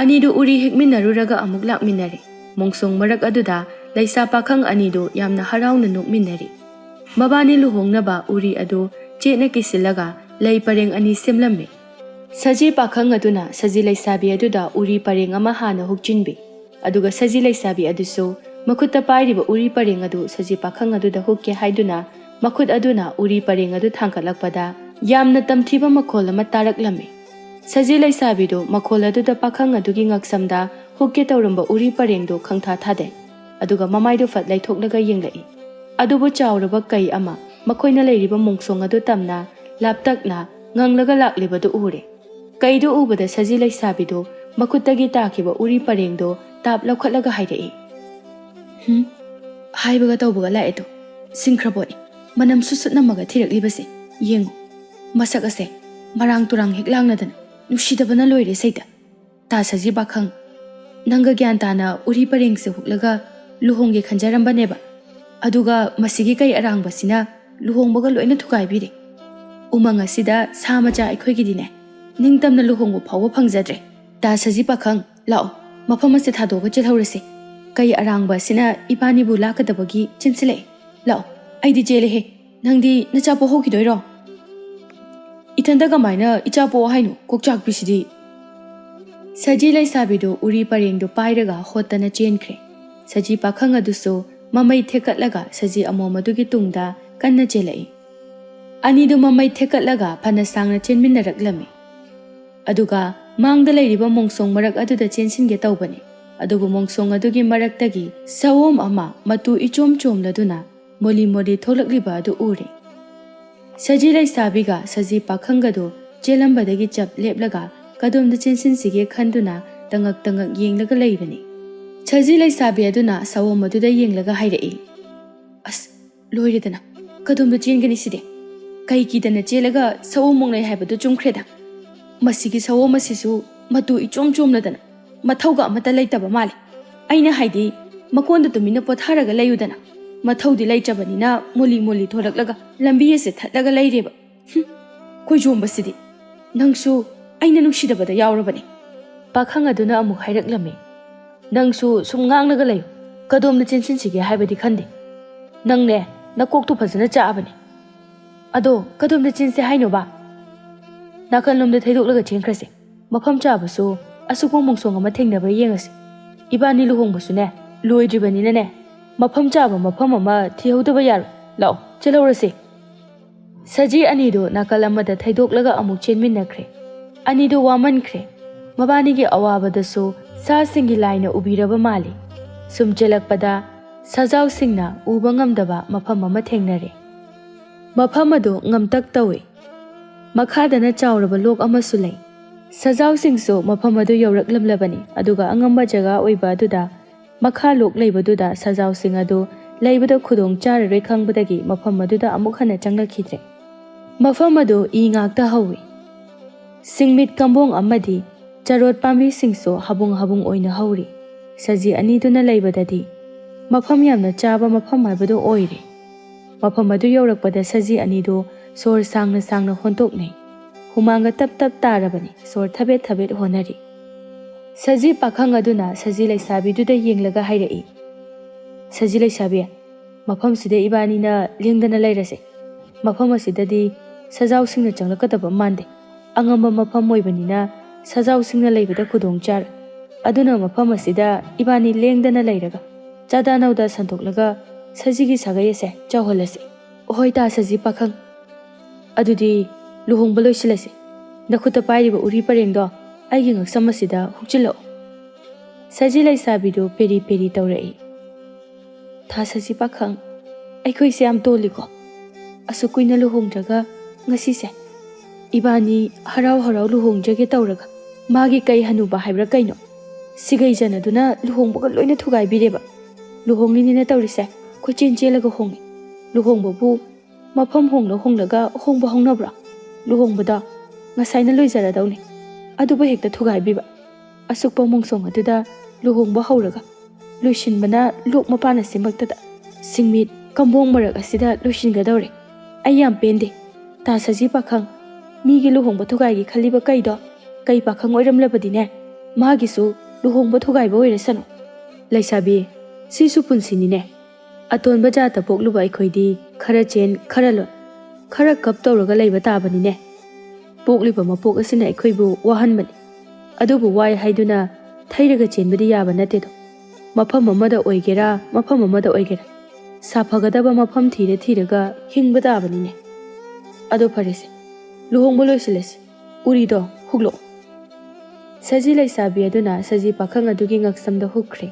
ꯑꯅꯤꯗꯨ ꯎꯔꯤ ꯍꯦꯛꯃꯤꯟꯅꯔꯨꯔꯒ ꯑꯃꯨꯛ ꯂꯥꯛꯃꯤꯟꯅꯔꯦ꯫ ꯃꯣꯡꯁꯣꯡ ꯃꯔꯛ ꯑꯗꯨꯗ ꯂꯩꯁꯥ ꯄꯥꯈꯪ ꯑꯅꯤꯗꯨ ꯌꯥꯝꯅ ꯍꯔꯥꯎꯅ ꯅꯣꯛꯃꯤꯟꯅꯔꯤ꯫ ꯃꯕꯥꯅꯤ ꯂꯨꯍꯣꯡꯅꯕ ꯎꯔꯤ ꯑꯗꯨ ꯆꯦꯠꯅ ꯀꯤꯁꯤꯜꯂꯒ ꯂꯩ ꯄꯔꯦꯡ ꯑꯅꯤ ꯁꯦꯝꯂꯝꯃꯤ꯫ ꯁꯖꯤ ꯄꯥꯈꯪ ꯑꯗꯨꯅ ꯁꯖꯤ ꯂꯩꯁꯥꯕꯤ ꯑꯗꯨꯗ ꯎꯔꯤ ꯄꯔꯦꯡ ꯑꯃ ꯍꯥꯟꯅ ꯍꯨꯛꯆꯤꯟꯕꯤ꯫ ꯑꯗꯨꯒ ꯁꯖꯤ ꯂꯩꯁꯥꯕꯤ ꯑꯗꯨꯁꯨ ꯃꯈꯨꯠꯇ ꯄꯥꯏꯔꯤꯕ ꯎꯔꯤ ꯄꯔꯦꯡ ꯑꯗꯨ ꯁꯖꯤ ꯄꯥꯈꯪ ꯑꯗꯨꯗ ꯍꯨꯛꯀꯦ ꯍꯥꯏꯗꯨꯅ ꯃꯈꯨꯠ ꯑꯗꯨꯅ ꯎꯔꯤ ꯄꯔꯦꯡ ꯑꯗꯨ ꯊꯥꯡꯒꯠꯂꯛꯄꯗ ꯌꯥꯝꯅ ꯇꯝꯊꯤꯕ ꯃꯈꯣꯜ ꯑꯃ ꯇꯥꯔꯛꯂꯝꯃꯤ꯫ ꯁꯖꯤ ꯂꯩꯁꯥꯕꯤꯗꯨ ꯃꯈꯣꯜ ꯑꯗꯨꯗ ꯄꯥꯈꯪ ꯑꯗꯨꯒꯤ ꯉꯛꯁꯝꯗ ꯍꯨꯛꯀꯦ ꯇꯧꯔꯝꯕ ꯎꯔꯤ ꯄꯔꯦꯡꯗꯨ ꯈꯪꯊꯥ ꯊꯥꯗꯩ꯫ ꯑꯗꯨꯒ ꯃꯃꯥꯏꯗꯨ ꯐꯠ ꯂꯩꯊꯣꯛꯂꯒ ꯌꯦꯡꯂꯛꯏ꯫ ꯑꯗꯨꯕꯨ ꯆꯥꯎꯔꯕ ꯀꯩ ꯑꯃ ꯃꯈꯣꯏꯅ ꯂꯩꯔꯤꯕ ꯃꯣꯡꯁꯣꯡ ꯑꯗꯨ ꯇꯝꯅ ꯂꯥꯞꯇꯛꯅ ꯉꯪꯂꯒ ꯂꯥꯛꯂꯤꯕꯗꯨ ꯎꯔꯦ꯫ ꯀꯩꯗꯨ ꯎꯕꯗ ꯁꯖꯤ ꯂꯩꯁꯥꯕꯤꯗꯨ ꯃꯈꯨꯠꯇꯒꯤ ꯇꯥꯈꯤꯕ ꯎꯔꯤ ꯄꯔꯦꯡꯗꯨ ꯇꯥꯞ ꯂꯧꯈꯠꯂꯒ ꯍꯥꯏꯔꯛꯏ, "ꯍꯨꯝ, ꯍꯥꯏꯕꯒ ꯇꯧꯕꯒ ꯂꯥꯛꯑꯦꯗꯣ, ꯁꯤꯡꯈ꯭ꯔꯕꯣꯠꯅꯤ꯫ ꯃꯅꯝ ꯁꯨꯠ ꯁꯨꯠ ꯅꯝꯃꯒ ꯊꯤꯔꯛꯂꯤꯕꯁꯦ ꯌꯦꯡꯉꯨ꯫ ꯃꯁꯛ ꯑꯁꯦ ꯃꯔꯥꯡ ꯇꯨꯔꯥꯡ ꯍꯦꯛ ꯂꯥꯡꯅꯗꯅ ꯅꯨꯡꯁꯤꯗꯕꯅ ꯂꯣꯏꯔꯦ ꯁꯩꯗ꯫ ꯇꯥ ꯁꯖꯤ ꯄꯥꯈꯪ, ꯅꯪꯒ ꯒ꯭ꯌꯥꯟ ꯇꯥꯅ ꯎꯔꯤ ꯄꯔꯦꯡꯁꯦ ꯍꯨꯛꯂꯒ ꯂꯨꯍꯣꯡꯒꯦ ꯈꯟꯖꯔꯝꯕꯅꯦꯕ꯫ ꯑꯗꯨꯒ ꯃꯁꯤꯒꯤ ꯀꯩ ꯑꯔꯥꯡꯕꯁꯤꯅ ꯂꯨꯍꯣꯡꯕꯒ ꯂꯣꯏꯅ ꯊꯨꯒꯥꯏꯕꯤꯔꯦ꯫ ꯎꯃꯪ ꯑꯁꯤꯗ ꯁꯥ ꯃꯆꯥ ꯑꯩꯈꯣꯏꯒꯤꯗꯤꯅꯦ, ꯅꯤꯡꯇꯝꯅ ꯂꯨꯍꯣꯡꯕ ꯐꯥꯎꯕ ꯐꯪꯖꯗ꯭ꯔꯦ꯫ ꯇꯥ ꯁꯖꯤ ꯄꯥꯈꯪ, ꯂꯥꯛꯑꯣ, ꯃꯐꯝ ꯑꯁꯦ ꯊꯥꯗꯣꯛꯑꯒ ꯆꯦꯜꯍꯧꯔꯁꯤ꯫ ꯀꯩ ꯑꯔꯥꯡꯕ ꯑꯁꯤꯅ ꯏꯕꯥꯅꯤꯕꯨ ꯂꯥꯛꯀꯗꯕꯒꯤ ꯆꯦꯟꯁꯤꯜꯂꯛꯑꯦ꯫ ꯂꯥꯛꯑꯣ, ꯑꯩꯗꯤ ꯆꯦꯜꯂꯦꯍꯦ꯫ ꯅꯪꯗꯤ ꯅꯆꯥ ꯄꯣꯛꯍꯧꯈꯤꯗꯣꯏꯔꯣ? ꯏꯊꯟꯇ ꯀꯃꯥꯏꯅ ꯏꯆꯥ ꯄꯣꯛꯑꯣ ꯍꯥꯏꯅꯣ, ꯀꯣꯛꯆꯥꯛꯄꯤꯁꯤꯗꯤ? ꯁꯖꯤ ꯂꯩꯁꯥꯕꯤꯗꯨ ꯎꯔꯤ ꯄꯔꯦꯡꯗꯨ ꯄꯥꯏꯔꯒ ꯍꯣꯠꯇꯅ ꯆꯦꯟꯈ꯭ꯔꯦ꯫ ꯁꯖꯤ ꯄꯥꯈꯪ ꯑꯗꯨꯁꯨ ꯃꯃꯩ ꯊꯦꯛꯀꯠꯂꯒ ꯁꯖꯤ ꯑꯃꯣꯝ ꯑꯗꯨꯒꯤ ꯇꯨꯡꯗ ꯀꯟꯅ ꯆꯦꯜꯂꯛꯏ꯫ ꯑꯅꯤꯗꯨ ꯃꯃꯩ ꯊꯦꯛꯀꯠꯂꯒ ꯐꯅ ꯁꯥꯡꯅ ꯆꯦꯟꯃꯤꯟꯅꯔꯛꯂꯝꯃꯤ꯫ ꯑꯗꯨꯒ ꯃꯥꯡꯗ ꯂꯩꯔꯤꯕ ꯃꯣꯡꯁꯣꯡ ꯃꯔꯛ ꯑꯗꯨꯗ ꯆꯦꯟꯁꯤꯟꯒꯦ ꯇꯧꯕꯅꯤ꯫ ꯑꯗꯨꯕꯨ ꯃꯣꯡꯁꯣꯡ ꯑꯗꯨꯒꯤ ꯃꯔꯛꯇꯒꯤ ꯁꯑꯣꯝ ꯑꯃ ꯃꯇꯨ ꯏꯆꯣꯝ ꯆꯣꯝꯂꯗꯨꯅ ꯃꯣꯂꯤ ꯃꯣꯂꯤ ꯊꯣꯛꯂꯛꯂꯤꯕ ꯑꯗꯨ ꯎꯔꯦ꯫ ꯁꯖꯤ ꯂꯩꯁꯥꯕꯤꯒ ꯁꯖꯤ ꯄꯥꯈꯪꯒꯗꯨ ꯆꯦꯜꯂꯝꯕꯗꯒꯤ ꯆꯞ ꯂꯦꯞꯂꯒ ꯀꯗꯣꯝꯗ ꯆꯦꯟꯁꯤꯟꯁꯤꯒꯦ ꯈꯟꯗꯨꯅ ꯇꯉꯛ ꯇꯉꯛ ꯌꯦꯡꯂꯒ ꯂꯩꯕꯅꯤ꯫ ꯁꯖꯤ ꯂꯩꯁꯥꯕꯤ ꯑꯗꯨꯅ ꯁꯑꯣꯝ ꯑꯗꯨꯗ ꯌꯦꯡꯂꯒ ꯍꯥꯏꯔꯛꯏ, "ꯑꯁ, ꯂꯣꯏꯔꯦꯗꯅ, ꯀꯗꯣꯝꯗ ꯆꯦꯟꯒꯅꯤ ꯁꯤꯗꯤ? ꯀꯩ ꯀꯤꯗꯅ ꯆꯦꯜꯂꯒ ꯁꯑꯣꯝ ꯃꯣꯡꯅꯩ ꯍꯥꯏꯕꯗꯨ ꯆꯨꯝꯈ꯭ꯔꯦꯗ꯫ ꯃꯁꯤꯒꯤ ꯁꯑꯣꯝ ꯑꯁꯤꯁꯨ ꯃꯇꯨ ꯏꯆꯣꯝ ꯆꯣꯝꯂꯗꯅ ꯃꯊꯧꯒ ꯑꯃꯠꯇ ꯂꯩꯇꯕ ꯃꯥꯜꯂꯤ꯫ ꯑꯩꯅ ꯍꯥꯏꯗꯤ, ꯃꯀꯣꯟꯗ ꯇꯨꯃꯤꯟꯅ ꯄꯣꯊꯥꯔꯒ ꯂꯩꯌꯨꯗꯅ, ꯃꯊꯧꯗꯤ ꯂꯩꯇ꯭ꯔꯕꯅꯤꯅ ꯃꯣꯂꯤ ꯃꯣꯂꯤ ꯊꯣꯛꯂꯛꯂꯒ ꯂꯝꯕꯤ ꯑꯁꯦ ꯊꯠꯂꯒ ꯂꯩꯔꯦꯕ꯫ ꯍꯨꯝ, ꯀꯣꯏꯖꯣꯝꯕꯁꯤꯗꯤ꯫ ꯅꯪꯁꯨ ꯑꯩꯅ ꯅꯨꯡꯁꯤꯗꯕꯗ ꯌꯥꯎꯔꯕꯅꯤ꯫" ꯄꯥꯈꯪ ꯑꯗꯨꯅ ꯑꯃꯨꯛ ꯍꯥꯏꯔꯛꯂꯝꯃꯤ, "ꯅꯪꯁꯨ ꯁꯨꯝ ꯉꯥꯡꯂꯒ ꯂꯩꯌꯨ꯫ ꯀꯗꯣꯝꯗ ꯆꯦꯟꯁꯤꯟꯁꯤꯒꯦ ꯍꯥꯏꯕꯗꯤ ꯈꯟꯗꯦ꯫ ꯅꯪꯅꯦ, ꯅꯀꯣꯛꯇꯨ ꯐꯖꯅ ꯆꯥꯛꯑꯕꯅꯤ꯫ ꯑꯗꯣ ꯀꯗꯣꯝꯗ ꯆꯦꯟꯁꯦ ꯍꯥꯏꯅꯣꯕ? ꯅꯥꯀꯜꯂꯣꯝꯗ ꯊꯩꯗꯣꯛꯂꯒ ꯆꯦꯟꯈ꯭ꯔꯁꯦ꯫ ꯃꯐꯝ ꯆꯥꯕꯁꯨ ꯑꯁꯨꯛꯄ ꯃꯣꯡꯁꯣꯡ ꯑꯃ ꯊꯦꯡꯅꯕ꯭ꯔꯥ ꯌꯦꯡꯉꯁꯤ꯫ ꯏꯕꯥꯅꯤ ꯂꯨꯍꯣꯡꯕꯁꯨꯅꯦ, ꯂꯣꯏꯗ꯭ꯔꯤꯕꯅꯤꯅꯅꯦ, ꯃꯐꯝ ꯆꯥꯕ ꯃꯐꯝ ꯑꯃ ꯊꯤꯍꯧꯗꯕ ꯌꯥꯔꯣꯏ꯫ ꯂꯥꯛꯑꯣ, ꯆꯦꯜꯍꯧꯔꯁꯦ꯫" ꯁꯖꯤ ꯑꯅꯤꯗꯨ ꯅꯥꯀꯜ ꯑꯃꯗ ꯊꯩꯗꯣꯛꯂꯒ ꯑꯃꯨꯛ ꯆꯦꯟꯃꯤꯟꯅꯈ꯭ꯔꯦ꯫ ꯑꯅꯤꯗꯨ ꯋꯥꯃꯟꯈ꯭ꯔꯦ꯫ ꯃꯕꯥꯅꯤꯒꯤ ꯑꯋꯥꯕꯗꯁꯨ ꯁꯥꯁꯤꯡꯒꯤ ꯂꯥꯏꯅ ꯎꯕꯤꯔꯕ ꯃꯥꯜꯂꯤ꯫ ꯁꯨꯝ ꯆꯦꯜꯂꯛꯄꯗ ꯁꯖꯥꯎꯁꯤꯡꯅ ꯎꯕ ꯉꯝꯗꯕ ꯃꯐꯝ ꯑꯃ ꯊꯦꯡꯅꯔꯦ꯫ ꯃꯐꯝ ꯑꯗꯨ ꯉꯝꯇꯛ ꯇꯧꯏ꯫ ꯃꯈꯥꯗꯅ ꯆꯥꯎꯔꯕ ꯂꯣꯛ ꯑꯃꯁꯨ ꯂꯩ꯫ ꯁꯖꯥꯎꯁꯤꯡꯁꯨ ꯃꯐꯝ ꯑꯗꯨ ꯌꯧꯔꯛꯂꯝꯂꯕꯅꯤ, ꯑꯗꯨꯒ ꯑꯉꯝꯕ ꯖꯒꯥ ꯑꯣꯏꯕ ꯑꯗꯨꯗ ꯃꯈꯥ ꯂꯣꯛ ꯂꯩꯕꯗꯨꯗ ꯁꯖꯥꯎꯁꯤꯡ ꯑꯗꯨ ꯂꯩꯕꯗ ꯈꯨꯗꯣꯡ ꯆꯥꯔꯔꯣꯏ ꯈꯪꯕꯗꯒꯤ ꯃꯐꯝ ꯑꯗꯨꯗ ꯑꯃꯨꯛ ꯍꯟꯅ ꯆꯪꯂꯛꯈꯤꯗ꯭ꯔꯦ꯫ ꯃꯐꯝ ꯑꯗꯨ ꯏ ꯉꯥꯛꯇ ꯍꯧꯏ꯫ ꯁꯤꯡꯃꯤꯠ ꯀꯝꯕꯣꯡ ꯑꯃꯗꯤ ꯆꯔꯣꯠ ꯄꯥꯝꯕꯤꯁꯤꯡꯁꯨ ꯍꯥꯕꯨꯡ ꯍꯥꯕꯨꯡ ꯑꯣꯏꯅ ꯍꯧꯔꯤ꯫ ꯁꯖꯤ ꯑꯅꯤꯗꯨꯅ ꯂꯩꯕꯗꯗꯤ ꯃꯐꯝ ꯌꯥꯝꯅ ꯆꯥꯕ ꯃꯐꯝ ꯍꯥꯏꯕꯗꯨ ꯑꯣꯏꯔꯦ꯫ ꯃꯐꯝ ꯑꯗꯨ ꯌꯧꯔꯛꯄꯗ ꯁꯖꯤ ꯑꯅꯤꯗꯨ ꯁꯣꯔ ꯁꯥꯡꯅ ꯁꯥꯡꯅ ꯍꯣꯟꯗꯣꯛꯅꯩ꯫ ꯍꯨꯃꯥꯡꯒ ꯇꯞ ꯇꯞ ꯇꯥꯔꯕꯅꯤ꯫ ꯁꯣꯔ ꯊꯕꯦꯠ ꯊꯕꯦꯠ ꯍꯣꯟꯅꯔꯤ꯫ ꯁꯖꯤ ꯄꯥꯈꯪ ꯑꯗꯨꯅ ꯁꯖꯤ ꯂꯩꯁꯥꯕꯤꯗꯨꯗ ꯌꯦꯡꯂꯒ ꯍꯥꯏꯔꯛꯏ, "ꯁꯖꯤ ꯂꯩꯁꯥꯕꯤ, ꯃꯐꯝꯁꯤꯗ ꯏꯕꯥꯅꯤꯅ ꯂꯦꯡꯗꯅ ꯂꯩꯔꯁꯦ꯫ ꯃꯐꯝ ꯑꯁꯤꯗꯗꯤ ꯁꯖꯥꯎꯁꯤꯡꯅ ꯆꯪꯂꯛꯀꯗꯕ ꯃꯥꯟꯗꯦ꯫ ꯑꯉꯝꯕ ꯃꯐꯝ ꯑꯣꯏꯕꯅꯤꯅ ꯁꯖꯥꯎꯁꯤꯡꯅ ꯂꯩꯕꯗ ꯈꯨꯗꯣꯡ ꯆꯥꯔꯣꯏ꯫ ꯑꯗꯨꯅ ꯃꯐꯝ ꯑꯁꯤꯗ ꯏꯕꯥꯅꯤ ꯂꯦꯡꯗꯅ ꯂꯩꯔꯒ ꯆꯥꯗꯥ ꯅꯧꯗꯥ ꯁꯟꯗꯣꯛꯂꯒ ꯁꯖꯤꯒꯤ ꯁꯥꯒꯩ ꯑꯁꯦ ꯆꯥꯎꯍꯜꯂꯁꯤ꯫ ꯍꯣꯏ ꯇꯥ ꯁꯖꯤ ꯄꯥꯈꯪ, ꯑꯗꯨꯗꯤ ꯂꯨꯍꯣꯡꯕ ꯂꯣꯏꯁꯤꯜꯂꯁꯤ꯫ ꯅꯈꯨꯠꯇ ꯄꯥꯏꯔꯤꯕ ꯎꯔꯤ ꯄꯔꯦꯡꯗꯣ ꯑꯩꯒꯤ ꯉꯛꯁꯝ ꯑꯁꯤꯗ ꯍꯨꯛꯆꯤꯜꯂꯛꯑꯣ꯫" ꯁꯖꯤ ꯂꯩꯁꯥꯕꯤꯗꯨ ꯄꯦꯔꯤ ꯄꯦꯔꯤ ꯇꯧꯔꯛꯏ꯫ "ꯊꯥ ꯁꯖꯤ ꯄꯥꯈꯪ, ꯑꯩꯈꯣꯏꯁꯦ ꯌꯥꯝ ꯇꯣꯜꯂꯤꯀꯣ꯫ ꯑꯁꯨꯛ ꯀꯨꯏꯅ ꯂꯨꯍꯣꯡꯗ꯭ꯔꯒ ꯉꯁꯤꯁꯦ ꯏꯕꯥꯅꯤ ꯍꯔꯥꯎ ꯍꯔꯥꯎ ꯂꯨꯍꯣꯡꯖꯒꯦ ꯇꯧꯔꯒ ꯃꯥꯒꯤ ꯀꯩ ꯍꯅꯨꯕ ꯍꯥꯏꯕ꯭ꯔꯥ ꯀꯩꯅꯣ, ꯁꯤꯒꯩ ꯖꯅꯗꯨꯅ ꯂꯨꯍꯣꯡꯕꯒ ꯂꯣꯏꯅ ꯊꯨꯒꯥꯏꯕꯤꯔꯦꯕ꯫ ꯂꯨꯍꯣꯡꯂꯤꯅꯤꯅ ꯇꯧꯔꯤꯁꯦ ꯀꯣꯏꯆꯦꯟ ꯆꯦꯜꯂꯒ ꯍꯣꯡꯉꯤ꯫ ꯂꯨꯍꯣꯡꯕꯕꯨ ꯃꯐꯝ ꯍꯣꯡꯂ ꯍꯣꯡꯂꯒ ꯍꯣꯡꯕ ꯍꯧꯅꯕ꯭ꯔꯣ? ꯂꯨꯍꯣꯡꯕꯗꯣ ꯉꯁꯥꯏꯅ ꯂꯣꯏꯖꯔꯗꯧꯅꯤ, ꯑꯗꯨꯕꯨ ꯍꯦꯛꯇ ꯊꯨꯒꯥꯏꯕꯤꯕ꯫ ꯑꯁꯨꯛꯄ ꯃꯣꯡꯁꯣꯡ ꯑꯗꯨꯗ ꯂꯨꯍꯣꯡꯕ ꯍꯧꯔꯒ ꯂꯣꯏꯁꯤꯟꯕꯅ ꯂꯣꯛ ꯃꯄꯥꯟ ꯑꯁꯤꯃꯛꯇꯗ, ꯁꯤꯡꯃꯤꯠ ꯀꯝꯕꯣꯡ ꯃꯔꯛ ꯑꯁꯤꯗ ꯂꯣꯏꯁꯤꯟꯒꯗꯧꯔꯦ꯫ ꯑꯩ ꯌꯥꯝ ꯄꯦꯟꯗꯦ꯫ ꯇꯥ ꯁꯖꯤ ꯄꯥꯈꯪ, ꯃꯤꯒꯤ ꯂꯨꯍꯣꯡꯕ ꯊꯨꯒꯥꯏꯒꯦ ꯈꯜꯂꯤꯕ ꯀꯩꯗꯣ, ꯀꯩ ꯄꯥꯈꯪ ꯑꯣꯏꯔꯝꯂꯕꯗꯤꯅꯦ, ꯃꯥꯒꯤꯁꯨ ꯂꯨꯍꯣꯡꯕ ꯊꯨꯒꯥꯏꯕ ꯑꯣꯏꯔꯁꯅꯨ꯫ ꯂꯩꯁꯥꯕꯤ, ꯁꯤꯁꯨ ꯄꯨꯟꯁꯤꯅꯤꯅꯦ꯫ ꯑꯇꯣꯟꯕ ꯖꯥꯠꯇ ꯄꯣꯛꯂꯨꯕ ꯑꯩꯈꯣꯏꯗꯤ ꯈꯔ ꯆꯦꯟ, ꯈꯔ ꯂꯣꯠ, ꯈꯔ ꯀꯞ ꯇꯧꯔꯒ ꯂꯩꯕ ꯇꯥꯕꯅꯤꯅꯦ꯫ ꯄꯣꯛꯂꯤꯕ ꯃꯄꯣꯛ ꯑꯁꯤꯅ ꯑꯩꯈꯣꯏꯕꯨ ꯋꯥꯍꯟꯕꯅꯤ꯫ ꯑꯗꯨꯕꯨ ꯋꯥꯏ ꯍꯥꯏꯗꯨꯅ ꯊꯩꯔꯒ ꯆꯦꯟꯕꯗꯤ ꯌꯥꯕ ꯅꯠꯇꯦꯗꯣ꯫ ꯃꯐꯝ ꯑꯃꯗ ꯑꯣꯏꯒꯦꯔꯥ, ꯃꯐꯝ ꯑꯃꯗ ꯑꯣꯏꯒꯦꯔꯥ, ꯁꯥꯐꯒꯗꯕ ꯃꯐꯝ ꯊꯤꯔ ꯊꯤꯔꯒ ꯍꯤꯡꯕ ꯇꯥꯕꯅꯤꯅꯦ꯫ ꯑꯗꯣ ꯐꯔꯦꯁꯦ, ꯂꯨꯍꯣꯡꯕ ꯂꯣꯏꯁꯤꯜꯂꯁꯤ꯫ ꯎꯔꯤꯗꯣ ꯍꯨꯛꯂꯛꯑꯣ꯫" ꯁꯖꯤ ꯂꯩꯁꯥꯕꯤ ꯑꯗꯨꯅ ꯁꯖꯤ ꯄꯥꯈꯪ ꯑꯗꯨꯒꯤ ꯉꯛꯁꯝꯗ ꯍꯨꯛꯈ꯭ꯔꯦ꯫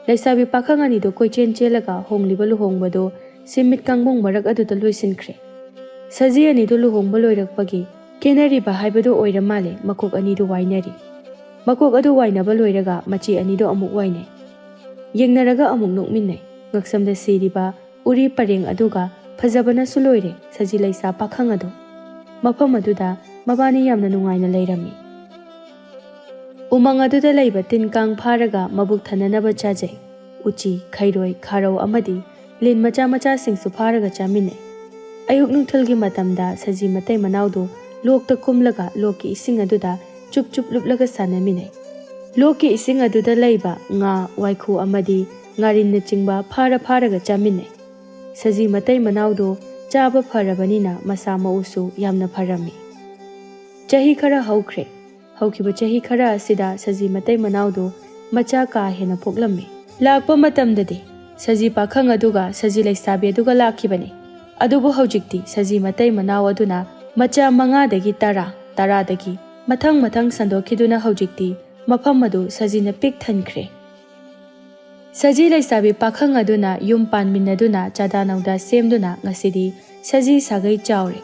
ꯂꯩꯁꯥꯕꯤ ꯄꯥꯈꯪ ꯑꯅꯤꯗꯨ ꯀꯣꯏꯆꯦꯟ ꯆꯦꯜꯂꯒ ꯍꯣꯡꯂꯤꯕ ꯂꯨꯍꯣꯡꯕꯗꯨ ꯁꯤꯃꯤꯠ ꯀꯥꯡꯕꯣꯡ ꯃꯔꯛ ꯑꯗꯨꯗ ꯂꯣꯏꯁꯤꯟꯈ꯭ꯔꯦ꯫ ꯁꯖꯤ ꯑꯅꯤꯗꯨ ꯂꯨꯍꯣꯡꯕ ꯂꯣꯏꯔꯛꯄꯒꯤ ꯀꯦꯅꯔꯤꯕ ꯍꯥꯏꯕꯗꯨ ꯑꯣꯏꯔ ꯃꯥꯜꯂꯦ꯫ ꯃꯀꯣꯛ ꯑꯅꯤꯗꯨ ꯋꯥꯏꯅꯔꯤ꯫ ꯃꯀꯣꯛ ꯑꯗꯨ ꯋꯥꯏꯅꯕ ꯂꯣꯏꯔꯒ ꯃꯆꯦ ꯑꯅꯤꯗꯨ ꯑꯃꯨꯛ ꯋꯥꯏꯅꯩ꯫ ꯌꯦꯡꯅꯔꯒ ꯑꯃꯨꯛ ꯅꯣꯛꯃꯤꯟꯅꯩ꯫ ꯉꯛꯁꯝꯗ ꯁꯤꯔꯤꯕ ꯎꯔꯤ ꯄꯔꯦꯡ ꯑꯗꯨꯒ ꯐꯖꯕꯅꯁꯨ ꯂꯣꯏꯔꯦ ꯁꯖꯤ ꯂꯩꯁꯥ ꯄꯥꯈꯪ ꯑꯗꯨ꯫ ꯃꯐꯝ ꯑꯗꯨꯗ ꯃꯕꯥꯅꯤ ꯌꯥꯝꯅ ꯅꯨꯡꯉꯥꯏꯅ ꯂꯩꯔꯝꯃꯤ꯫ ꯎꯃꯪ ꯑꯗꯨꯗ ꯂꯩꯕ ꯇꯤꯟ ꯀꯥꯡ ꯐꯥꯔꯒ ꯃꯕꯨꯛ ꯊꯟꯅꯅꯕ ꯆꯥꯖꯩ꯫ ꯎꯆꯤ, ꯈꯩꯔꯣꯏ, ꯈꯥꯔꯧ ꯑꯃꯗꯤ ꯂꯤꯟ ꯃꯆꯥ ꯃꯆꯥꯁꯤꯡꯁꯨ ꯐꯥꯔꯒ ꯆꯥꯃꯤꯟꯅꯩ꯫ ꯑꯌꯨꯛ ꯅꯨꯡꯊꯤꯜꯒꯤ ꯃꯇꯝꯗ ꯁꯖꯤ ꯃꯇꯩ ꯃꯅꯥꯎꯗꯨ ꯂꯣꯛꯇ ꯀꯨꯝꯂꯒ ꯂꯣꯛꯀꯤ ꯏꯁꯤꯡ ꯑꯗꯨꯗ ꯆꯨꯞ ꯆꯨꯞ ꯂꯨꯞꯂꯒ ꯁꯥꯟꯅꯃꯤꯟꯅꯩ꯫ ꯂꯣꯛꯀꯤ ꯏꯁꯤꯡ ꯑꯗꯨꯗ ꯂꯩꯕ ꯉꯥ, ꯋꯥꯏꯈꯨ ꯑꯃꯗꯤ ꯉꯥꯔꯤꯟꯅꯆꯤꯡꯕ ꯐꯥꯔ ꯐꯥꯔꯒ ꯆꯥꯃꯤꯟꯅꯩ꯫ ꯁꯖꯤ ꯃꯇꯩ ꯃꯅꯥꯎꯗꯨ ꯆꯥꯕ ꯐꯔꯕꯅꯤꯅ ꯃꯁꯥ ꯃꯎꯁꯨ ꯌꯥꯝꯅ ꯐꯔꯝꯃꯤ꯫ ꯆꯍꯤ ꯈꯔ ꯍꯧꯈ꯭ꯔꯦ꯫ ꯍꯧꯈꯤꯕ ꯆꯍꯤ ꯈꯔ ꯑꯁꯤꯗ ꯁꯖꯤ ꯃꯇꯩ ꯃꯅꯥꯎꯗꯨ ꯃꯆꯥ ꯀꯥ ꯍꯦꯟꯅ ꯄꯣꯛꯂꯝꯃꯤ꯫ ꯂꯥꯛꯄ ꯃꯇꯝꯗꯗꯤ ꯁꯖꯤ ꯄꯥꯈꯪ ꯑꯗꯨꯒ ꯁꯖꯤ ꯂꯩꯁꯥꯕꯤ ꯑꯗꯨꯒ ꯂꯥꯛꯈꯤꯕꯅꯤ꯫ ꯑꯗꯨꯕꯨ ꯍꯧꯖꯤꯛꯇꯤ ꯁꯖꯤ ꯃꯇꯩ ꯃꯅꯥꯎ ꯑꯗꯨꯅ ꯃꯆꯥ ꯃꯉꯥꯗꯒꯤ ꯇꯔꯥ, ꯇꯔꯥꯗꯒꯤ ꯃꯊꯪ ꯃꯊꯪ ꯁꯟꯗꯣꯛꯈꯤꯗꯨꯅ ꯍꯧꯖꯤꯛꯇꯤ ꯃꯐꯝ ꯑꯗꯨ ꯁꯖꯤꯅ ꯄꯤꯛ ꯊꯟꯈ꯭ꯔꯦ꯫ ꯁꯖꯤ ꯂꯩꯁꯥꯕꯤ ꯄꯥꯈꯪ ꯑꯗꯨꯅ ꯌꯨꯝ ꯄꯥꯟꯃꯤꯟꯅꯗꯨꯅ ꯆꯥꯗꯥ ꯅꯧꯗꯥ ꯁꯦꯝꯗꯨꯅ ꯉꯁꯤꯗꯤ ꯁꯖꯤ ꯁꯥꯒꯩ ꯆꯥꯎꯔꯦ꯫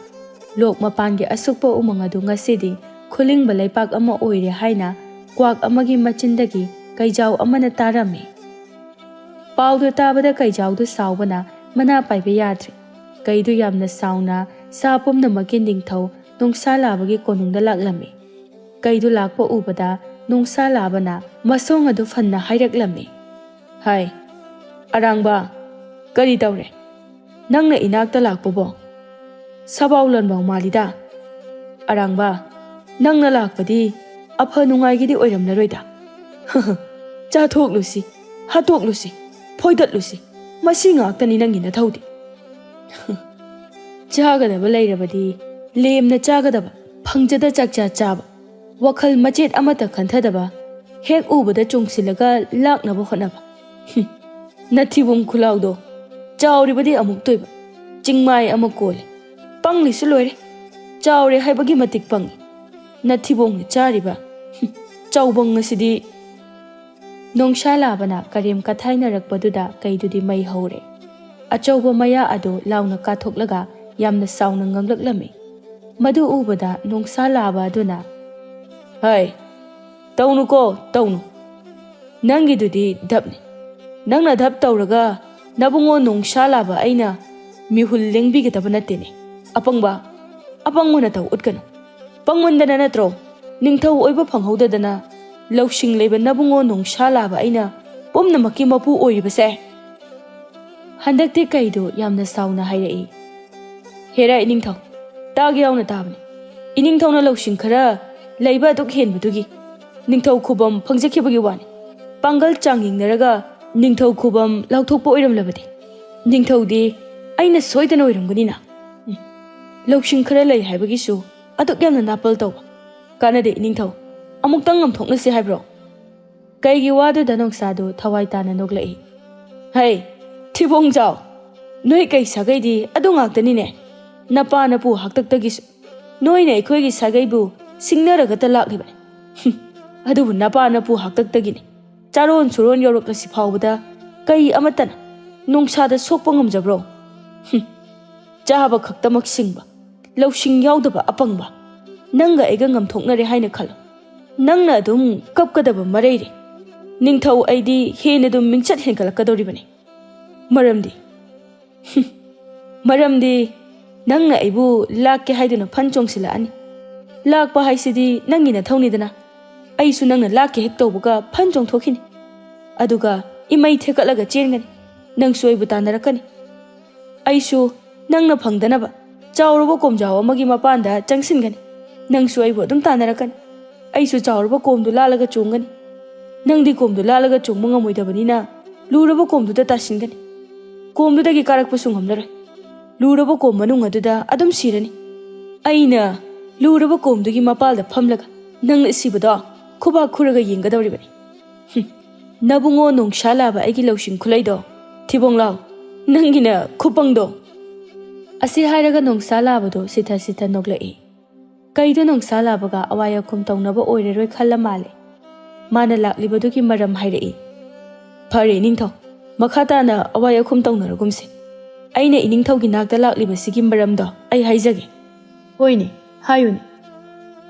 ꯂꯣꯛ ꯃꯄꯥꯟꯒꯤ ꯑꯁꯨꯛꯄ ꯎꯃꯪ ꯑꯗꯨ ꯉꯁꯤꯗꯤ ꯈꯨꯂꯤꯡꯕ ꯂꯩꯄꯥꯛ ꯑꯃ ꯑꯣꯏꯔꯦ ꯍꯥꯏꯅ ꯀ꯭ꯋꯥꯛ ꯑꯃꯒꯤ ꯃꯆꯤꯟꯗꯒꯤ ꯀꯩꯖꯥꯎ ꯑꯃꯅ ꯇꯥꯔꯝꯃꯤ꯫ ꯄꯥꯎꯗꯨ ꯇꯥꯕꯗ ꯀꯩꯖꯥꯎꯗꯨ ꯁꯥꯎꯕꯅ ꯃꯅꯥ ꯄꯥꯏꯕ ꯌꯥꯗ꯭ꯔꯦ꯫ ꯀꯩꯗꯨ ꯌꯥꯝꯅ ꯁꯥꯎꯅ ꯁꯥ ꯄꯨꯝꯅꯃꯛꯀꯤ ꯅꯤꯡꯊꯧ ꯅꯣꯡꯁꯥ ꯂꯥꯕꯒꯤ ꯀꯣꯅꯨꯡꯗ ꯂꯥꯛꯂꯝꯃꯤ꯫ ꯀꯩꯗꯨ ꯂꯥꯛꯄ ꯎꯕꯗ ꯅꯣꯡꯁꯥ ꯂꯥꯕꯅ ꯃꯁꯣꯡ ꯑꯗꯨ ꯐꯟꯅ ꯍꯥꯏꯔꯛꯂꯝꯃꯤ꯫ "ꯍꯥꯏ, ꯑꯔꯥꯡꯕ, ꯀꯔꯤ ꯇꯧꯔꯦ? ꯅꯪꯅ ꯏꯅꯥꯛꯇ ꯂꯥꯛꯄꯕꯣ? ꯁꯕꯥꯎ ꯂꯣꯟꯕꯥꯎ ꯃꯥꯜꯂꯤꯗ꯫ ꯑꯔꯥꯡꯕ, ꯅꯪꯅ ꯂꯥꯛꯄꯗꯤ ꯑꯐ ꯅꯨꯡꯉꯥꯏꯒꯤꯗꯤ ꯑꯣꯏꯔꯝꯂꯔꯣꯏꯗ꯫ ꯆꯥꯊꯣꯛꯂꯨꯁꯤ, ꯍꯥꯠꯇꯣꯛꯂꯨꯁꯤ, ꯐꯣꯏꯗꯠꯂꯨꯁꯤ, ꯃꯁꯤ ꯉꯥꯛꯇꯅꯤ ꯅꯪꯒꯤ ꯅꯊꯧꯗꯤ꯫ ꯆꯥꯒꯗꯕ ꯂꯩꯔꯕꯗꯤ ꯂꯦꯝꯅ ꯆꯥꯒꯗꯕ, ꯐꯪꯖꯗ ꯆꯥꯛꯆꯥ ꯆꯥꯕ, ꯋꯥꯈꯜ ꯃꯆꯦꯠ ꯑꯃꯠꯇ ꯈꯟꯊꯗꯕ, ꯍꯦꯛ ꯎꯕꯗ ꯆꯣꯡꯁꯤꯜꯂꯒ ꯂꯥꯛꯅꯕ ꯍꯣꯠꯅꯕ꯫ ꯍꯨꯝ, ꯅꯊꯤꯕꯣꯡ ꯈꯨꯂꯥꯎꯗꯣ ꯆꯥꯎꯔꯤꯕꯗꯤ ꯑꯃꯨꯛꯇꯣꯏꯕ, ꯆꯤꯡꯃꯥꯏ ꯑꯃ ꯀꯣꯜꯂꯦ꯫ ꯄꯪꯂꯤꯁꯨ ꯂꯣꯏꯔꯦ꯫ ꯆꯥꯎꯔꯦ ꯍꯥꯏꯕꯒꯤ ꯃꯇꯤꯛ ꯄꯪꯉꯤ꯫ ꯅꯊꯤꯕꯣꯡꯅ ꯆꯥꯔꯤꯕ, ꯍꯨꯝ, ꯆꯥꯎꯕꯪ ꯑꯁꯤꯗꯤ!" ꯅꯣꯡꯁꯥ ꯂꯥꯕꯅ ꯀꯔꯦꯝ ꯀꯊꯥꯏꯅꯔꯛꯄꯗꯨꯗ ꯀꯩꯗꯨꯗꯤ ꯃꯩ ꯍꯧꯔꯦ꯫ ꯑꯆꯧꯕ ꯃꯌꯥ ꯑꯗꯨ ꯂꯥꯎꯅ ꯀꯥꯊꯣꯛꯂꯒ ꯌꯥꯝꯅ ꯁꯥꯎꯅ ꯉꯥꯡꯂꯛꯂꯝꯃꯤ꯫ ꯃꯗꯨ ꯎꯕꯗ ꯅꯣꯡꯁꯥ ꯂꯥꯕ ꯑꯗꯨꯅ, "ꯍꯩ, ꯇꯧꯅꯨꯀꯣ, ꯇꯧꯅꯨ꯫ ꯅꯪꯒꯤꯗꯨꯗꯤ ꯙꯞꯅꯤ꯫ ꯅꯪꯅ ꯙꯞ ꯇꯧꯔꯒ ꯅꯕꯨꯡꯉꯣ ꯅꯣꯡꯁꯥ ꯂꯥꯕ ꯑꯩꯅ ꯃꯤꯍꯨꯜ ꯂꯦꯡꯕꯤꯒꯗꯕ ꯅꯠꯇꯦꯅꯦ꯫ ꯑꯄꯪꯕ, ꯑꯄꯪꯕ ꯅꯇꯧ ꯎꯠꯀꯅꯨ꯫ ꯄꯪꯃꯟꯗꯅ ꯅꯠꯇ꯭ꯔꯣ ꯅꯤꯡꯊꯧ ꯑꯣꯏꯕ ꯐꯪꯍꯧꯗꯗꯅ ꯂꯧꯁꯤꯡ ꯂꯩꯕ ꯅꯕꯨꯡꯉꯣ ꯅꯣꯡꯁꯥ ꯂꯥꯕ ꯑꯩꯅ ꯄꯨꯝꯅꯃꯛꯀꯤ ꯃꯄꯨ ꯑꯣꯏꯔꯤꯕꯁꯦ? ꯍꯟꯗꯛꯇꯤ ꯀꯩꯗꯣ ꯌꯥꯝꯅ ꯁꯥꯎꯅ ꯍꯥꯏꯔꯛꯏ꯫ ꯍꯦꯔꯥ ꯏꯅꯤꯡꯊꯧ, ꯇꯥꯒꯦ ꯌꯥꯎꯅ ꯇꯥꯕꯅꯤ꯫ ꯏꯅꯤꯡꯊꯧꯅ ꯂꯧꯁꯤꯡ ꯈꯔ ꯂꯩꯕ ꯑꯗꯨꯛ ꯍꯦꯟꯕꯗꯨꯒꯤ ꯅꯤꯡꯊꯧ ꯈꯨꯕꯝ ꯐꯪꯖꯈꯤꯕꯒꯤ ꯋꯥꯅꯤ꯫ ꯄꯥꯡꯒꯜ ꯆꯥꯡ ꯌꯦꯡꯅꯔꯒ ꯅꯤꯡꯊꯧ ꯈꯨꯕꯝ ꯂꯥꯎꯊꯣꯛꯄ ꯑꯣꯏꯔꯝꯂꯕꯗꯤ ꯅꯤꯡꯊꯧꯗꯤ ꯑꯩꯅ ꯁꯣꯏꯗꯅ ꯑꯣꯏꯔꯝꯒꯅꯤꯅ꯫ ꯎꯝ, ꯂꯧꯁꯤꯡ ꯈꯔ ꯂꯩ ꯍꯥꯏꯕꯒꯤꯁꯨ ꯑꯗꯨꯛ ꯌꯥꯝꯅ ꯅꯥꯄꯜ ꯇꯧꯕ꯫ ꯀꯥꯟꯅꯗꯦ ꯏꯅꯤꯡꯊꯧ, ꯑꯃꯨꯛꯇꯪ ꯉꯝꯊꯣꯛꯅꯁꯤ ꯍꯥꯏꯕ꯭ꯔꯣ? ꯀꯩꯒꯤ ꯋꯥꯗꯨꯗ ꯅꯣꯡꯁꯥꯗꯨ ꯊꯋꯥꯏ ꯇꯥꯅ ꯅꯣꯛꯂꯛꯏ꯫ ꯍꯩ, ꯊꯤꯕꯣꯡꯖꯥꯎ, ꯅꯣꯏ ꯀꯩ ꯁꯥꯒꯩꯗꯤ ꯑꯗꯨ ꯉꯥꯛꯇꯅꯤꯅꯦ꯫ ꯅꯄꯥ ꯅꯄꯨ ꯍꯥꯛꯇꯛꯇꯒꯤꯁꯨ ꯅꯣꯏꯅ ꯑꯩꯈꯣꯏꯒꯤ ꯁꯥꯒꯩꯕꯨ ꯁꯤꯡꯅꯔꯒꯇ ꯂꯥꯛꯂꯤꯕꯅꯤ꯫ ꯍꯨꯝ, ꯑꯗꯨꯕꯨ ꯅꯄꯥ ꯅꯄꯨ ꯍꯥꯛꯇꯛꯇꯒꯤꯅꯤ ꯆꯥꯔꯣꯟ ꯁꯨꯔꯣꯟ ꯌꯧꯔꯛꯂꯁꯤ ꯐꯥꯎꯕꯗ ꯀꯩ ꯑꯃꯠꯇꯅ ꯅꯣꯡꯁꯥꯗ ꯁꯣꯛꯄ ꯉꯝꯖꯕ꯭ꯔꯣ? ꯍꯨꯝ, ꯆꯥꯕ ꯈꯛꯇꯃꯛ ꯁꯤꯡꯕ, ꯂꯧꯁꯤꯡ ꯌꯥꯎꯗꯕ ꯑꯄꯪꯕ꯫ ꯅꯪꯒ ꯑꯩꯒ ꯉꯝꯊꯣꯛꯅꯔꯦ ꯍꯥꯏꯅ ꯈꯜꯂꯣ꯫ ꯅꯪꯅ ꯑꯗꯨꯝ ꯀꯞꯀꯗꯕ ꯃꯔꯩꯔꯦ꯫ ꯅꯤꯡꯊꯧ ꯑꯩꯗꯤ ꯍꯦꯟꯅ ꯑꯗꯨꯝ ꯃꯤꯡꯆꯠ ꯍꯦꯟꯒꯠꯂꯛꯀꯗꯧꯔꯤꯕꯅꯤ꯫ ꯃꯔꯝꯗꯤ, ꯍꯨꯝ, ꯃꯔꯝꯗꯤ ꯅꯪꯅ ꯑꯩꯕꯨ ꯂꯥꯛꯀꯦ ꯍꯥꯏꯗꯨꯅ ꯐꯟ ꯆꯣꯡꯁꯤꯜꯂꯛꯑꯅꯤ꯫ ꯂꯥꯛꯄ ꯍꯥꯏꯁꯤꯗꯤ ꯅꯪꯒꯤ ꯅꯊꯧꯅꯤꯗꯅ꯫ ꯑꯩꯁꯨ ꯅꯪꯅ ꯂꯥꯛꯀꯦ ꯍꯦꯛ ꯇꯧꯕꯒ ꯐꯟ ꯆꯣꯡꯊꯣꯛꯈꯤꯅꯤ꯫ ꯑꯗꯨꯒ ꯏꯃꯩ ꯊꯦꯛꯀꯠꯂꯒ ꯆꯦꯟꯒꯅꯤ꯫ ꯅꯪꯁꯨ ꯑꯩꯕꯨ ꯇꯥꯟꯅꯔꯛꯀꯅꯤ꯫ ꯑꯩꯁꯨ ꯅꯪꯅ ꯐꯪꯗꯅꯕ ꯆꯥꯎꯔꯕ ꯀꯣꯝꯖꯥꯎ ꯑꯃꯒꯤ ꯃꯄꯥꯟꯗ ꯆꯪꯁꯤꯟꯒꯅꯤ꯫ ꯅꯪꯁꯨ ꯑꯩꯕꯨ ꯑꯗꯨꯝ ꯇꯥꯟꯅꯔꯛꯀꯅꯤ꯫ ꯑꯩꯁꯨ ꯆꯥꯎꯔꯕ ꯀꯣꯝꯗꯨ ꯂꯥꯜꯂꯒ ꯆꯣꯡꯒꯅꯤ꯫ ꯅꯪꯗꯤ ꯀꯣꯝꯗꯨ ꯂꯥꯜꯂꯒ ꯆꯣꯡꯕ ꯉꯝꯃꯣꯏꯗꯕꯅꯤꯅ ꯂꯨꯔꯕ ꯀꯣꯝꯗꯨꯗ ꯇꯥꯁꯤꯟꯒꯅꯤ꯫ ꯀꯣꯝꯗꯨꯗꯒꯤ ꯀꯥꯔꯛꯄꯁꯨ ꯉꯝꯂꯔꯣꯏ꯫ ꯂꯨꯔꯕ ꯀꯣꯝ ꯃꯅꯨꯡ ꯑꯗꯨꯗ ꯑꯗꯨꯝ ꯁꯤꯔꯅꯤ꯫ ꯑꯩꯅ ꯂꯨꯔꯕ ꯀꯣꯝꯗꯨꯒꯤ ꯃꯄꯥꯜꯗ ꯐꯝꯂꯒ ꯅꯪꯅ ꯁꯤꯕꯗꯣ ꯈꯨꯕꯥꯛ ꯈꯨꯔꯒ ꯌꯦꯡꯒꯗꯧꯔꯤꯕꯅꯤ꯫ ꯍꯨꯝ, ꯅꯕꯨꯡꯉꯣ ꯅꯣꯡꯁꯥ ꯂꯥꯕ ꯑꯩꯒꯤ ꯂꯧꯁꯤꯡ ꯈꯨꯂꯩꯗꯣ ꯊꯤꯕꯣꯡ ꯂꯥꯎ, ꯅꯪꯒꯤꯅ ꯈꯨꯄꯪꯗꯣ꯫ ꯑꯁꯤ ꯍꯥꯏꯔꯒ ꯅꯣꯡꯁꯥ ꯂꯥꯕꯗꯣ ꯁꯤꯊ ꯁꯤꯊ ꯅꯣꯛꯂꯛꯏ꯫ ꯀꯩꯗꯣ ꯅꯣꯡꯁꯥ ꯂꯥꯕꯒ ꯑꯋꯥꯏ ꯑꯈꯨꯝ ꯇꯧꯅꯕ ꯑꯣꯏꯔꯔꯣꯏ ꯈꯜꯂ ꯃꯥꯜꯂꯦ꯫ ꯃꯥꯅ ꯂꯥꯛꯂꯤꯕꯗꯨꯒꯤ ꯃꯔꯝ ꯍꯥꯏꯔꯛꯏ꯫ ꯐꯔꯦ ꯏꯅꯤꯡꯊꯧ, ꯃꯈꯥ ꯇꯥꯅ ꯑꯋꯥꯏ ꯑꯈꯨꯝ ꯇꯧꯅꯔꯒꯨꯝꯁꯤ꯫ ꯑꯩꯅ ꯏꯅꯤꯡꯊꯧꯒꯤ ꯅꯥꯛꯇ ꯂꯥꯛꯂꯤꯕꯁꯤꯒꯤ ꯃꯔꯝꯗꯣ ꯑꯩ ꯍꯥꯏꯖꯒꯦ꯫ ꯍꯣꯏꯅꯦ, ꯍꯥꯏꯌꯨꯅꯦ꯫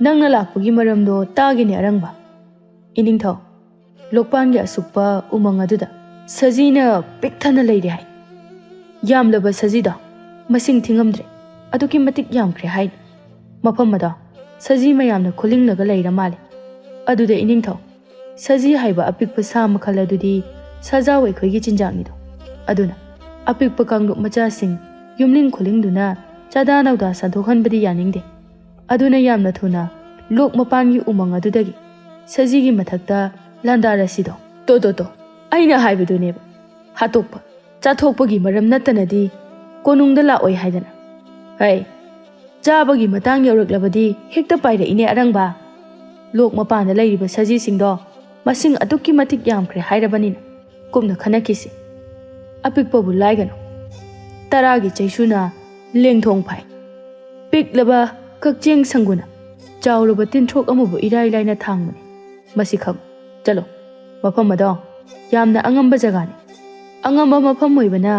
ꯅꯪꯅ ꯂꯥꯛꯄꯒꯤ ꯃꯔꯝꯗꯣ ꯇꯥꯒꯦꯅꯦ ꯑꯔꯪꯕ꯫ ꯏꯅꯤꯡꯊꯧ, ꯂꯣꯛꯄꯥꯟꯒꯤ ꯑꯁꯨꯛꯄ ꯎꯃꯪ ꯑꯗꯨꯗ ꯁꯖꯤꯅ ꯄꯤꯛ ꯊꯟꯅ ꯂꯩꯔꯦ ꯍꯥꯏ꯫ ꯌꯥꯝꯂꯕ ꯁꯖꯤꯗꯣ ꯃꯁꯤꯡ ꯊꯤꯉꯝꯗ꯭ꯔꯦ, ꯑꯗꯨꯛꯀꯤ ꯃꯇꯤꯛ ꯌꯥꯝꯈ꯭ꯔꯦ ꯍꯥꯏ꯫ ꯃꯐꯝ ꯑꯗꯣ ꯁꯖꯤ ꯃꯌꯥꯝꯅ ꯈꯨꯂꯤꯡꯂꯒ ꯂꯩꯔ ꯃꯥꯜꯂꯦ꯫ ꯑꯗꯨꯗ ꯏꯅꯤꯡꯊꯧ, ꯁꯖꯤ ꯍꯥꯏꯕ ꯑꯄꯤꯛꯄ ꯁꯥ ꯃꯈꯜ ꯑꯗꯨꯗꯤ ꯁꯥꯖꯥꯎ ꯑꯩꯈꯣꯏꯒꯤ ꯆꯤꯟꯖꯥꯛꯅꯤꯗꯣ꯫ ꯑꯗꯨꯅ ꯑꯄꯤꯛꯄ ꯀꯥꯡꯂꯨꯞ ꯃꯆꯥꯁꯤꯡ ꯌꯨꯝꯂꯤꯡ ꯈꯨꯂꯤꯡꯗꯨꯅ ꯆꯥꯗꯥ ꯅꯧꯗꯥ ꯁꯟꯗꯣꯛꯍꯟꯕꯗꯤ ꯌꯥꯅꯤꯡꯗꯦ꯫ ꯑꯗꯨꯅ ꯌꯥꯝꯅ ꯊꯨꯅ ꯂꯣꯛ ꯃꯄꯥꯟꯒꯤ ꯎꯃꯪ ꯑꯗꯨꯗꯒꯤ ꯁꯖꯤꯒꯤ ꯃꯊꯛꯇ ꯂꯥꯟꯗꯥꯔꯁꯤꯗꯣ꯫ ꯇꯣ, ꯇꯣ, ꯇꯣ, ꯑꯩꯅ ꯍꯥꯏꯕꯗꯨꯅꯦꯕ꯫ ꯍꯥꯠꯇꯣꯛꯄ, ꯆꯥꯊꯣꯛꯄꯒꯤ ꯃꯔꯝ ꯅꯠꯇꯅꯗꯤ ꯀꯣꯅꯨꯡꯗ ꯂꯥꯛꯑꯣꯏ ꯍꯥꯏꯗꯅ꯫ ꯍꯩ, ꯆꯥꯕꯒꯤ ꯃꯇꯥꯡ ꯌꯧꯔꯛꯂꯕꯗꯤ ꯍꯦꯛꯇ ꯄꯥꯏꯔꯛꯏꯅꯦ ꯑꯔꯪꯕ꯫ ꯂꯣꯛ ꯃꯄꯥꯟꯗ ꯂꯩꯔꯤꯕ ꯁꯖꯤꯁꯤꯡꯗꯣ ꯃꯁꯤꯡ ꯑꯗꯨꯛꯀꯤ ꯃꯇꯤꯛ ꯌꯥꯝꯈ꯭ꯔꯦ ꯍꯥꯏꯔꯕꯅꯤꯅ ꯀꯨꯞꯅ ꯈꯟꯅꯈꯤꯁꯤ꯫ ꯑꯄꯤꯛꯄꯕꯨ ꯂꯥꯏꯒꯅꯨ꯫ ꯇꯔꯥꯒꯤ ꯆꯩꯁꯨꯅ ꯂꯦꯡꯊꯣꯡ ꯐꯥꯏ꯫ ꯄꯤꯛꯂꯕ ꯀꯛꯆꯦꯡ ꯁꯪꯒꯨꯅ ꯆꯥꯎꯔꯕ ꯇꯤꯟꯊ꯭ꯔꯣꯛ ꯑꯃꯕꯨ ꯏꯔꯥꯏ ꯂꯥꯏꯅ ꯊꯥꯡꯕꯅꯤ꯫ ꯃꯁꯤ ꯈꯪꯉꯨ꯫ ꯆꯠꯂꯣ꯫ ꯃꯐꯝ ꯑꯗꯣ ꯌꯥꯝꯅ ꯑꯉꯝꯕ ꯖꯒꯥꯅꯤ꯫ ꯑꯉꯝꯕ ꯃꯐꯝ ꯑꯣꯏꯕꯅ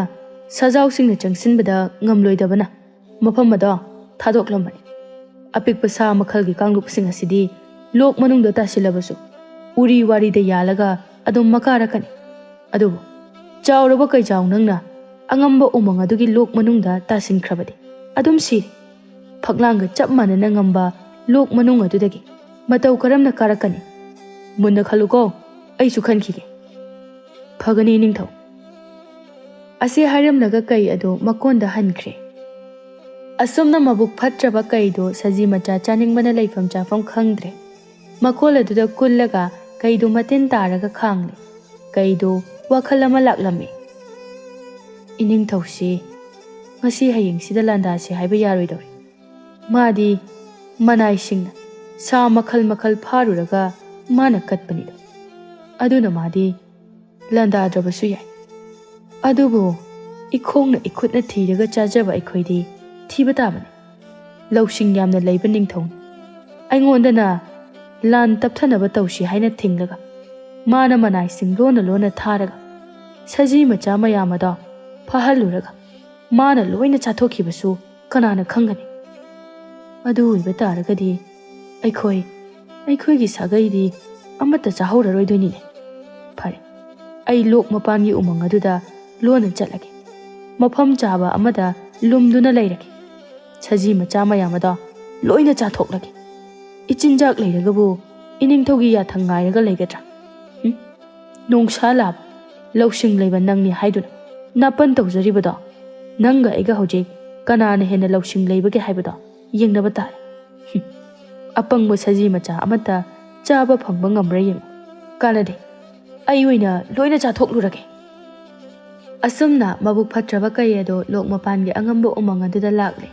ꯁꯖꯥꯎꯁꯤꯡꯅ ꯆꯪꯁꯤꯟꯕꯗ ꯉꯝꯂꯣꯏꯗꯕꯅ ꯃꯐꯝ ꯑꯗꯣ ꯊꯥꯗꯣꯛꯂꯝꯕꯅꯤ꯫ ꯑꯄꯤꯛꯄ ꯁꯥ ꯃꯈꯜꯒꯤ ꯀꯥꯡꯂꯨꯞꯁꯤꯡ ꯑꯁꯤꯗꯤ ꯂꯣꯛ ꯃꯅꯨꯡꯗ ꯇꯥꯁꯤꯜꯂꯕꯁꯨ ꯎꯔꯤ ꯋꯥꯔꯤꯗ ꯌꯥꯜꯂꯒ ꯑꯗꯨꯝ ꯃꯀꯥꯔꯛꯀꯅꯤ꯫ ꯑꯗꯨꯕꯨ ꯆꯥꯎꯔꯕ ꯀꯩꯖꯥꯎ ꯅꯪꯅ ꯑꯉꯝꯕ ꯎꯃꯪ ꯑꯗꯨꯒꯤ ꯂꯣꯛ ꯃꯅꯨꯡꯗ ꯇꯥꯁꯤꯟꯈ꯭ꯔꯕꯗꯤ ꯑꯗꯨꯝ ꯁꯤꯔꯦ꯫ ꯐꯛꯂꯥꯡꯒ ꯆꯞ ꯃꯥꯟꯅꯅ ꯉꯝꯕ ꯂꯣꯛ ꯃꯅꯨꯡ ꯑꯗꯨꯗꯒꯤ ꯃꯇꯧ ꯀꯔꯝꯅ ꯀꯥꯔꯛꯀꯅꯤ? ꯃꯨꯟꯅ ꯈꯜꯂꯨꯀꯣ, ꯑꯩꯁꯨ ꯈꯟꯈꯤꯒꯦ꯫ ꯐꯒꯅꯤ ꯏꯅꯤꯡꯊꯧ꯫ ꯑꯁꯤ ꯍꯥꯏꯔꯝꯂꯒ ꯀꯩ ꯑꯗꯨ ꯃꯀꯣꯟꯗ ꯍꯟꯈ꯭ꯔꯦ꯫ ꯑꯁꯨꯝꯅ ꯃꯕꯨꯛ ꯐꯠꯇ꯭ꯔꯕ ꯀꯩꯗꯣ ꯁꯖꯤ ꯃꯆꯥ ꯆꯥꯅꯤꯡꯕꯅ ꯂꯩꯐꯝ ꯆꯥꯐꯝ ꯈꯪꯗ꯭ꯔꯦ꯫ ꯃꯀꯣꯜ ꯑꯗꯨꯗ ꯀꯨꯜꯂꯒ ꯀꯩꯗꯣ ꯃꯇꯤꯟ ꯇꯥꯔꯒ ꯈꯥꯡꯂꯦ꯫ ꯀꯩꯗꯣ ꯋꯥꯈꯜ ꯑꯃ ꯂꯥꯛꯂꯝꯃꯤ꯫ ꯏꯅꯤꯡꯊꯧꯁꯤ ꯉꯁꯤ ꯍꯌꯦꯡꯁꯤꯗ ꯂꯥꯟꯗꯥꯁꯤ ꯍꯥꯏꯕ ꯌꯥꯔꯣꯏꯗꯧꯔꯤ꯫ ꯃꯥꯗꯤ ꯃꯅꯥꯏꯁꯤꯡꯅ ꯁꯥ ꯃꯈꯜ ꯃꯈꯜ ꯐꯥꯔꯨꯔꯒ ꯃꯥꯅ ꯀꯠꯄꯅꯤꯗꯣ꯫ ꯑꯗꯨꯅ ꯃꯥꯗꯤ ꯂꯥꯟꯗꯥꯗ꯭ꯔꯕꯁꯨ ꯌꯥꯏ꯫ ꯑꯗꯨꯕꯨ ꯏꯈꯣꯡꯅ ꯏꯈꯨꯠꯅ ꯊꯤꯔꯒ ꯆꯥꯖꯕ ꯑꯩꯈꯣꯏꯗꯤ ꯊꯤꯕ ꯇꯥꯕꯅꯤ꯫ ꯂꯧꯁꯤꯡ ꯌꯥꯝꯅ ꯂꯩꯕ ꯅꯤꯡꯊꯧꯅꯤ꯫ ꯑꯩꯉꯣꯟꯗꯅ ꯂꯥꯟ ꯇꯞꯊꯅꯕ ꯇꯧꯁꯤ ꯍꯥꯏꯅ ꯊꯤꯡꯂꯒ ꯃꯥꯅ ꯃꯅꯥꯏꯁꯤꯡ ꯂꯣꯟꯅ ꯂꯣꯟꯅ ꯊꯥꯔꯒ ꯁꯖꯤ ꯃꯆꯥ ꯃꯌꯥꯝ ꯑꯗꯣ ꯐꯥꯍꯜꯂꯨꯔꯒ ꯃꯥꯅ ꯂꯣꯏꯅ ꯆꯥꯊꯣꯛꯈꯤꯕꯁꯨ ꯀꯅꯥꯅ ꯈꯪꯒꯅꯤ? ꯑꯗꯨ ꯑꯣꯏꯕ ꯇꯥꯔꯒꯗꯤ ꯑꯩꯈꯣꯏ, ꯑꯩꯈꯣꯏꯒꯤ ꯁꯥꯒꯩꯗꯤ ꯑꯃꯠꯇ ꯆꯥꯍꯧꯔꯔꯣꯏꯗꯣꯏꯅꯤꯅꯦ꯫ ꯐꯔꯦ, ꯑꯩ ꯂꯣꯛ ꯃꯄꯥꯟꯒꯤ ꯎꯃꯪ ꯑꯗꯨꯗ ꯂꯣꯟꯅ ꯆꯠꯂꯒꯦ꯫ ꯃꯐꯝ ꯆꯥꯕ ꯑꯃꯗ ꯂꯨꯝꯗꯨꯅ ꯂꯩꯔꯒꯦ꯫ ꯁꯖꯤ ꯃꯆꯥ ꯃꯌꯥꯝ ꯑꯗꯣ ꯂꯣꯏꯅ ꯆꯥꯊꯣꯛꯂꯒꯦ꯫ ꯏꯆꯤꯟꯖꯥꯛ ꯂꯩꯔꯒꯕꯨ ꯏꯅꯤꯡꯊꯧꯒꯤ ꯌꯥꯊꯪ ꯉꯥꯏꯔꯒ ꯂꯩꯒꯗ꯭ꯔꯥ? ꯎꯝ? ꯅꯣꯡꯁꯥ ꯂꯥꯕ, ꯂꯧꯁꯤꯡ ꯂꯩꯕ ꯅꯪꯅꯤ ꯍꯥꯏꯗꯨꯅ ꯅꯥꯄꯟ ꯇꯧꯖꯔꯤꯕꯗꯣ, ꯅꯪꯒ ꯑꯩꯒ ꯍꯧꯖꯤꯛ ꯀꯅꯥꯅ ꯍꯦꯟꯅ ꯂꯧꯁꯤꯡ ꯂꯩꯕꯒꯦ ꯍꯥꯏꯕꯗꯣ ꯌꯦꯡꯅꯕ ꯇꯥꯔꯦ꯫ ꯍꯨꯝ, ꯑꯄꯪꯕ ꯁꯖꯤ ꯃꯆꯥ ꯑꯃꯠꯇ ꯆꯥꯕ ꯐꯪꯕ ꯉꯝꯕ꯭ꯔꯥ ꯌꯦꯡꯉꯨ꯫ ꯀꯥꯟꯅꯗꯦ, ꯑꯩ ꯑꯣꯏꯅ ꯂꯣꯏꯅ ꯆꯥꯊꯣꯛꯂꯨꯔꯒꯦ꯫ ꯑꯁꯨꯝꯅ ꯃꯕꯨꯛ ꯐꯠꯇ꯭ꯔꯕ ꯀꯩ ꯑꯗꯣ ꯂꯣꯛ ꯃꯄꯥꯟꯒꯤ ꯑꯉꯝꯕ ꯎꯃꯪ ꯑꯗꯨꯗ ꯂꯥꯛꯂꯦ꯫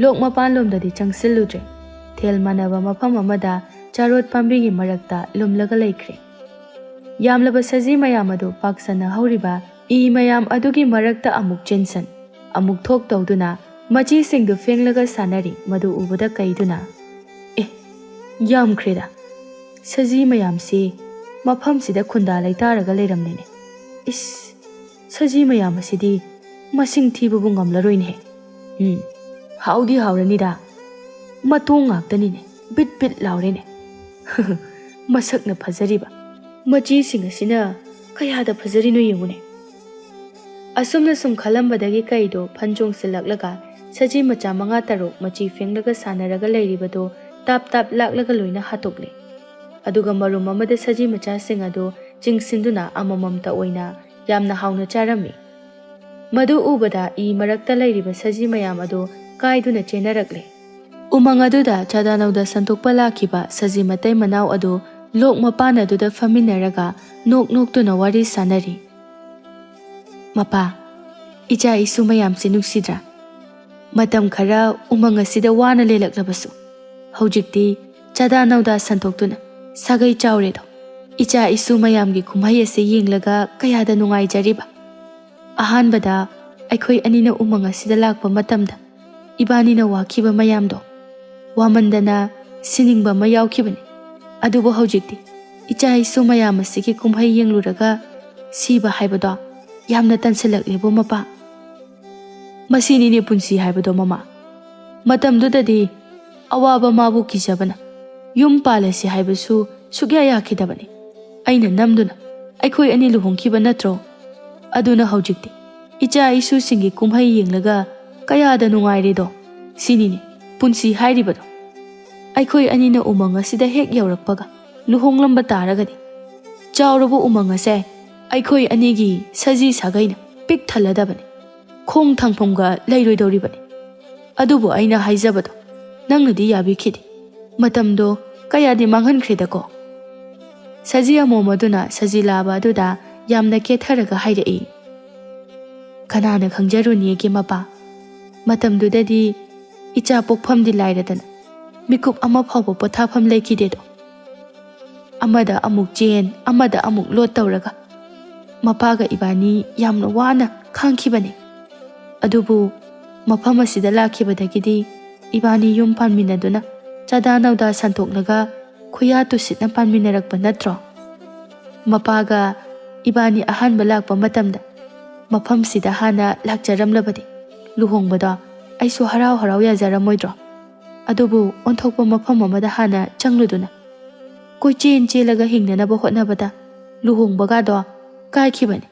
ꯂꯣꯛ ꯃꯄꯥꯟꯂꯣꯝꯗꯗꯤ ꯆꯪꯁꯤꯜꯂꯨꯗ꯭ꯔꯦ꯫ ꯊꯦꯜ ꯃꯥꯟꯅꯕ ꯃꯐꯝ ꯑꯃꯗ ꯆꯥꯔꯣꯠ ꯄꯥꯝꯕꯤꯒꯤ ꯃꯔꯛꯇ ꯂꯨꯝꯂꯒ ꯂꯩꯈ꯭ꯔꯦ꯫ ꯌꯥꯝꯂꯕ ꯁꯖꯤ ꯃꯌꯥꯝ ꯑꯗꯨ ꯄꯥꯛꯁꯟꯅ ꯍꯧꯔꯤꯕ ꯏ ꯃꯌꯥꯝ ꯑꯗꯨꯒꯤ ꯃꯔꯛꯇ ꯑꯃꯨꯛ ꯆꯦꯟꯁꯟ, ꯑꯃꯨꯛ ꯊꯣꯛ ꯇꯧꯗꯨꯅ ꯃꯆꯤꯁꯤꯡꯗꯨ ꯐꯦꯡꯂꯒ ꯁꯥꯟꯅꯔꯤ꯫ ꯃꯗꯨ ꯎꯕꯗ ꯀꯩꯗꯨꯅ, "ꯑꯦ, ꯌꯥꯝꯈ꯭ꯔꯦꯗ꯫ ꯁꯖꯤ ꯃꯌꯥꯝꯁꯤ ꯃꯐꯝꯁꯤꯗ ꯈꯨꯟꯗꯥ ꯂꯩꯇꯥꯔꯒ ꯂꯩꯔꯝꯂꯦꯅꯦ꯫ ꯏꯁ, ꯁꯖꯤ ꯃꯌꯥꯝ ꯑꯁꯤꯗꯤ ꯃꯁꯤꯡ ꯊꯤꯕꯕꯨ ꯉꯝꯂꯔꯣꯏꯅꯦꯍꯦ꯫ ꯎꯝ, ꯍꯥꯎꯗꯤ ꯍꯥꯎꯔꯅꯤꯗ꯫ ꯃꯇꯣꯡ ꯉꯥꯛꯇꯅꯤꯅꯦ, ꯕꯤꯠ ꯕꯤꯠ ꯂꯥꯎꯔꯦꯅꯦ꯫ ꯃꯁꯛꯅ ꯐꯖꯔꯤꯕ ꯃꯆꯤꯁꯤꯡ ꯑꯁꯤꯅ ꯀꯌꯥꯗ ꯐꯖꯔꯤꯅꯣ ꯌꯦꯡꯉꯨꯅꯦ"꯫ ꯑꯁꯨꯝꯅ ꯁꯨꯝ ꯈꯜꯂꯝꯕꯗꯒꯤ ꯀꯩꯗꯣ ꯐꯟ ꯆꯣꯡꯁꯤꯜꯂꯛꯂꯒ ꯁꯖꯤ ꯃꯆꯥ ꯃꯉꯥ ꯇꯔꯨꯛ ꯃꯆꯤ ꯐꯦꯡꯂꯒ ꯁꯥꯟꯅꯔꯒ ꯂꯩꯔꯤꯕꯗꯣ ꯇꯥꯞ ꯇꯥꯞ ꯂꯥꯛꯂꯒ ꯂꯣꯏꯅ ꯍꯥꯠꯇꯣꯛꯂꯦ꯫ ꯑꯗꯨꯒ ꯃꯔꯨꯝ ꯑꯃꯗ ꯁꯖꯤ ꯃꯆꯥꯁꯤꯡ ꯑꯗꯨ ꯆꯤꯡꯁꯤꯟꯗꯨꯅ ꯑꯃꯃꯝꯇ ꯑꯣꯏꯅ ꯌꯥꯝꯅ ꯍꯥꯎꯅ ꯆꯥꯔꯝꯃꯤ꯫ ꯃꯗꯨ ꯎꯕꯗ ꯏ ꯃꯔꯛꯇ ꯂꯩꯔꯤꯕ ꯁꯖꯤ ꯃꯌꯥꯝ ꯑꯗꯨ ꯀꯥꯏꯗꯨꯅ ꯆꯦꯟꯅꯔꯛꯂꯦ꯫ ꯎꯃꯪ ꯑꯗꯨꯗ ꯆꯥꯗꯥꯅꯧꯗ ꯁꯟꯗꯣꯛꯄ ꯂꯥꯛꯈꯤꯕ ꯁꯖꯤ ꯃꯇꯩ ꯃꯅꯥꯎ ꯑꯗꯨ ꯂꯣꯛ ꯃꯄꯥꯟ ꯑꯗꯨꯗ ꯐꯝꯃꯤꯟꯅꯔꯒ ꯅꯣꯛ ꯅꯣꯛꯇꯨꯅ ꯋꯥꯔꯤ ꯁꯥꯟꯅꯔꯤ꯫ "ꯃꯄꯥ, ꯏꯆꯥ ꯏꯁꯨ ꯃꯌꯥꯝꯁꯤ ꯅꯨꯡꯁꯤꯗ꯭ꯔꯥ? ꯃꯇꯝ ꯈꯔ ꯎꯃꯪ ꯑꯁꯤꯗ ꯋꯥꯅ ꯂꯦꯜꯂꯛꯂꯕꯁꯨ, ꯍꯧꯖꯤꯛꯇꯤ ꯆꯥꯗꯥ ꯅꯧꯗꯥ ꯁꯟꯗꯣꯛꯇꯨꯅ ꯁꯥꯒꯩ ꯆꯥꯎꯔꯦꯗꯣ꯫ ꯏꯆꯥ ꯏꯁꯨ ꯃꯌꯥꯝꯒꯤ ꯀꯨꯝꯍꯩ ꯑꯁꯤ ꯌꯦꯡꯂꯒ ꯀꯌꯥꯗ ꯅꯨꯡꯉꯥꯏꯖꯔꯤꯕ꯫ ꯑꯍꯥꯟꯕꯗ ꯑꯩꯈꯣꯏ ꯑꯅꯤꯅ ꯎꯃꯪ ꯑꯁꯤꯗ ꯂꯥꯛꯄ ꯃꯇꯝꯗ ꯏꯕꯥꯅꯤꯅ ꯋꯥꯈꯤꯕ ꯃꯌꯥꯝꯗꯣ, ꯋꯥꯃꯟꯗꯅ ꯁꯤꯅꯤꯡꯕ ꯑꯃ ꯌꯥꯎꯈꯤꯕꯅꯤ꯫ ꯑꯗꯨꯕꯨ ꯍꯧꯖꯤꯛꯇꯤ ꯏꯆꯥ ꯏꯁꯨ ꯃꯌꯥꯝ ꯑꯁꯤꯒꯤ ꯀꯨꯝꯍꯩ ꯌꯦꯡꯂꯨꯔꯒ ꯁꯤꯕ ꯍꯥꯏꯕꯗꯣ ꯌꯥꯝꯅ ꯇꯟꯁꯤꯜꯂꯛꯂꯦꯕꯨ ꯃꯄꯥ꯫ ꯃꯁꯤꯅꯤꯅꯦ ꯄꯨꯟꯁꯤ ꯍꯥꯏꯕꯗꯣ ꯃꯃꯥ꯫ ꯃꯇꯝꯗꯨꯗꯗꯤ ꯑꯋꯥꯕ ꯃꯥꯕꯨ ꯀꯤꯖꯕꯅ ꯌꯨꯝ ꯄꯥꯜꯂꯁꯤ ꯍꯥꯏꯕꯁꯨ ꯁꯨꯛꯌꯥ ꯌꯥꯈꯤꯗꯕꯅꯤ꯫ ꯑꯩꯅ ꯅꯝꯗꯨꯅ ꯑꯩꯈꯣꯏ ꯑꯅꯤ ꯂꯨꯍꯣꯡꯈꯤꯕ ꯅꯠꯇ꯭ꯔꯣ? ꯑꯗꯨꯅ ꯍꯧꯖꯤꯛꯇꯤ ꯏꯆꯥ ꯏꯁꯨꯁꯤꯡꯒꯤ ꯀꯨꯝꯍꯩ ꯌꯦꯡꯂꯒ ꯀꯌꯥꯗ ꯅꯨꯡꯉꯥꯏꯔꯦꯗꯣ꯫ ꯁꯤꯅꯤꯅꯦ ꯄꯨꯟꯁꯤ ꯍꯥꯏꯔꯤꯕꯗꯣ꯫ ꯑꯩꯈꯣꯏ ꯑꯅꯤꯅ ꯎꯃꯪ ꯑꯁꯤꯗ ꯍꯦꯛ ꯌꯧꯔꯛꯄꯒ ꯂꯨꯍꯣꯡꯂꯝꯕ ꯇꯥꯔꯒꯗꯤ, ꯆꯥꯎꯔꯕ ꯎꯃꯪ ꯑꯁꯦ ꯑꯩꯈꯣꯏ ꯑꯅꯤꯒꯤ ꯁꯖꯤ ꯁꯥꯒꯩꯅ ꯄꯤꯛ ꯊꯜꯂꯗꯕꯅꯤ꯫ ꯈꯣꯡ ꯊꯥꯡꯐꯝꯒ ꯂꯩꯔꯣꯏꯗꯧꯔꯤꯕꯅꯤ꯫ ꯑꯗꯨꯕꯨ ꯑꯩꯅ ꯍꯥꯏꯖꯕꯗꯣ ꯅꯪꯅꯗꯤ ꯌꯥꯕꯤꯈꯤꯗꯦ꯫ ꯃꯇꯝꯗꯣ ꯀꯌꯥꯗꯤ ꯃꯥꯡꯍꯟꯈ꯭ꯔꯦꯗꯀꯣ꯫ ꯁꯖꯤ ꯑꯃꯣꯝ ꯑꯗꯨꯅ ꯁꯖꯤ ꯂꯥꯕ ꯑꯗꯨꯗ ꯌꯥꯝꯅ ꯀꯦꯊꯔꯒ ꯍꯥꯏꯔꯛꯏ, "ꯀꯅꯥꯅ ꯈꯪꯖꯔꯨꯅꯤꯒꯦ ꯃꯄꯥ? ꯃꯇꯝꯗꯨꯗꯗꯤ ꯏꯆꯥ ꯄꯣꯛꯐꯝꯗꯤ ꯂꯥꯏꯔꯗꯅ ꯃꯤꯀꯨꯞ ꯑꯃ ꯐꯥꯎꯕ ꯄꯣꯊꯥꯐꯝ ꯂꯩꯈꯤꯗꯦꯗꯣ꯫ ꯑꯃꯗ ꯑꯃꯨꯛ ꯆꯦꯟ, ꯑꯃꯗ ꯑꯃꯨꯛ ꯂꯣꯠ ꯇꯧꯔꯒ ꯃꯄꯥꯒ ꯏꯕꯥꯅꯤ ꯌꯥꯝꯅ ꯋꯥꯅ ꯈꯥꯡꯈꯤꯕꯅꯤ꯫ ꯑꯗꯨꯕꯨ ꯃꯐꯝ ꯑꯁꯤꯗ ꯂꯥꯛꯈꯤꯕꯗꯒꯤꯗꯤ ꯏꯕꯥꯅꯤ ꯌꯨꯝ ꯄꯥꯟꯃꯤꯟꯅꯗꯨꯅ ꯆꯥꯗꯥ ꯅꯧꯗꯥ ꯁꯟꯗꯣꯛꯂꯒ ꯈꯨꯌꯥ ꯇꯨꯁꯤꯠꯅ ꯄꯥꯟꯃꯤꯟꯅꯔꯛꯄ ꯅꯠꯇ꯭ꯔꯣ? ꯃꯄꯥꯒ ꯏꯕꯥꯅꯤ ꯑꯍꯥꯟꯕ ꯂꯥꯛꯄ ꯃꯇꯝꯗ ꯃꯐꯝꯁꯤꯗ ꯍꯥꯟꯅ ꯂꯥꯛꯆꯔꯝꯂꯕꯗꯤ ꯂꯨꯍꯣꯡꯕꯗꯣ ꯑꯩꯁꯨ ꯍꯔꯥꯎ ꯍꯔꯥꯎ ꯌꯥꯖꯔꯝꯃꯣꯏꯗ꯭ꯔꯣ? ꯑꯗꯨꯕꯨ ꯑꯣꯟꯊꯣꯛꯄ ꯃꯐꯝ ꯑꯃꯗ ꯍꯥꯟꯅ ꯆꯪꯂꯨꯗꯨꯅ ꯀꯣꯏꯆꯦꯟ ꯆꯦꯜꯂꯒ ꯍꯤꯡꯅꯅꯕ ꯍꯣꯠꯅꯕꯗ ꯂꯨꯍꯣꯡꯕꯒꯗꯣ ꯀꯥꯏꯈꯤꯕꯅꯤ꯫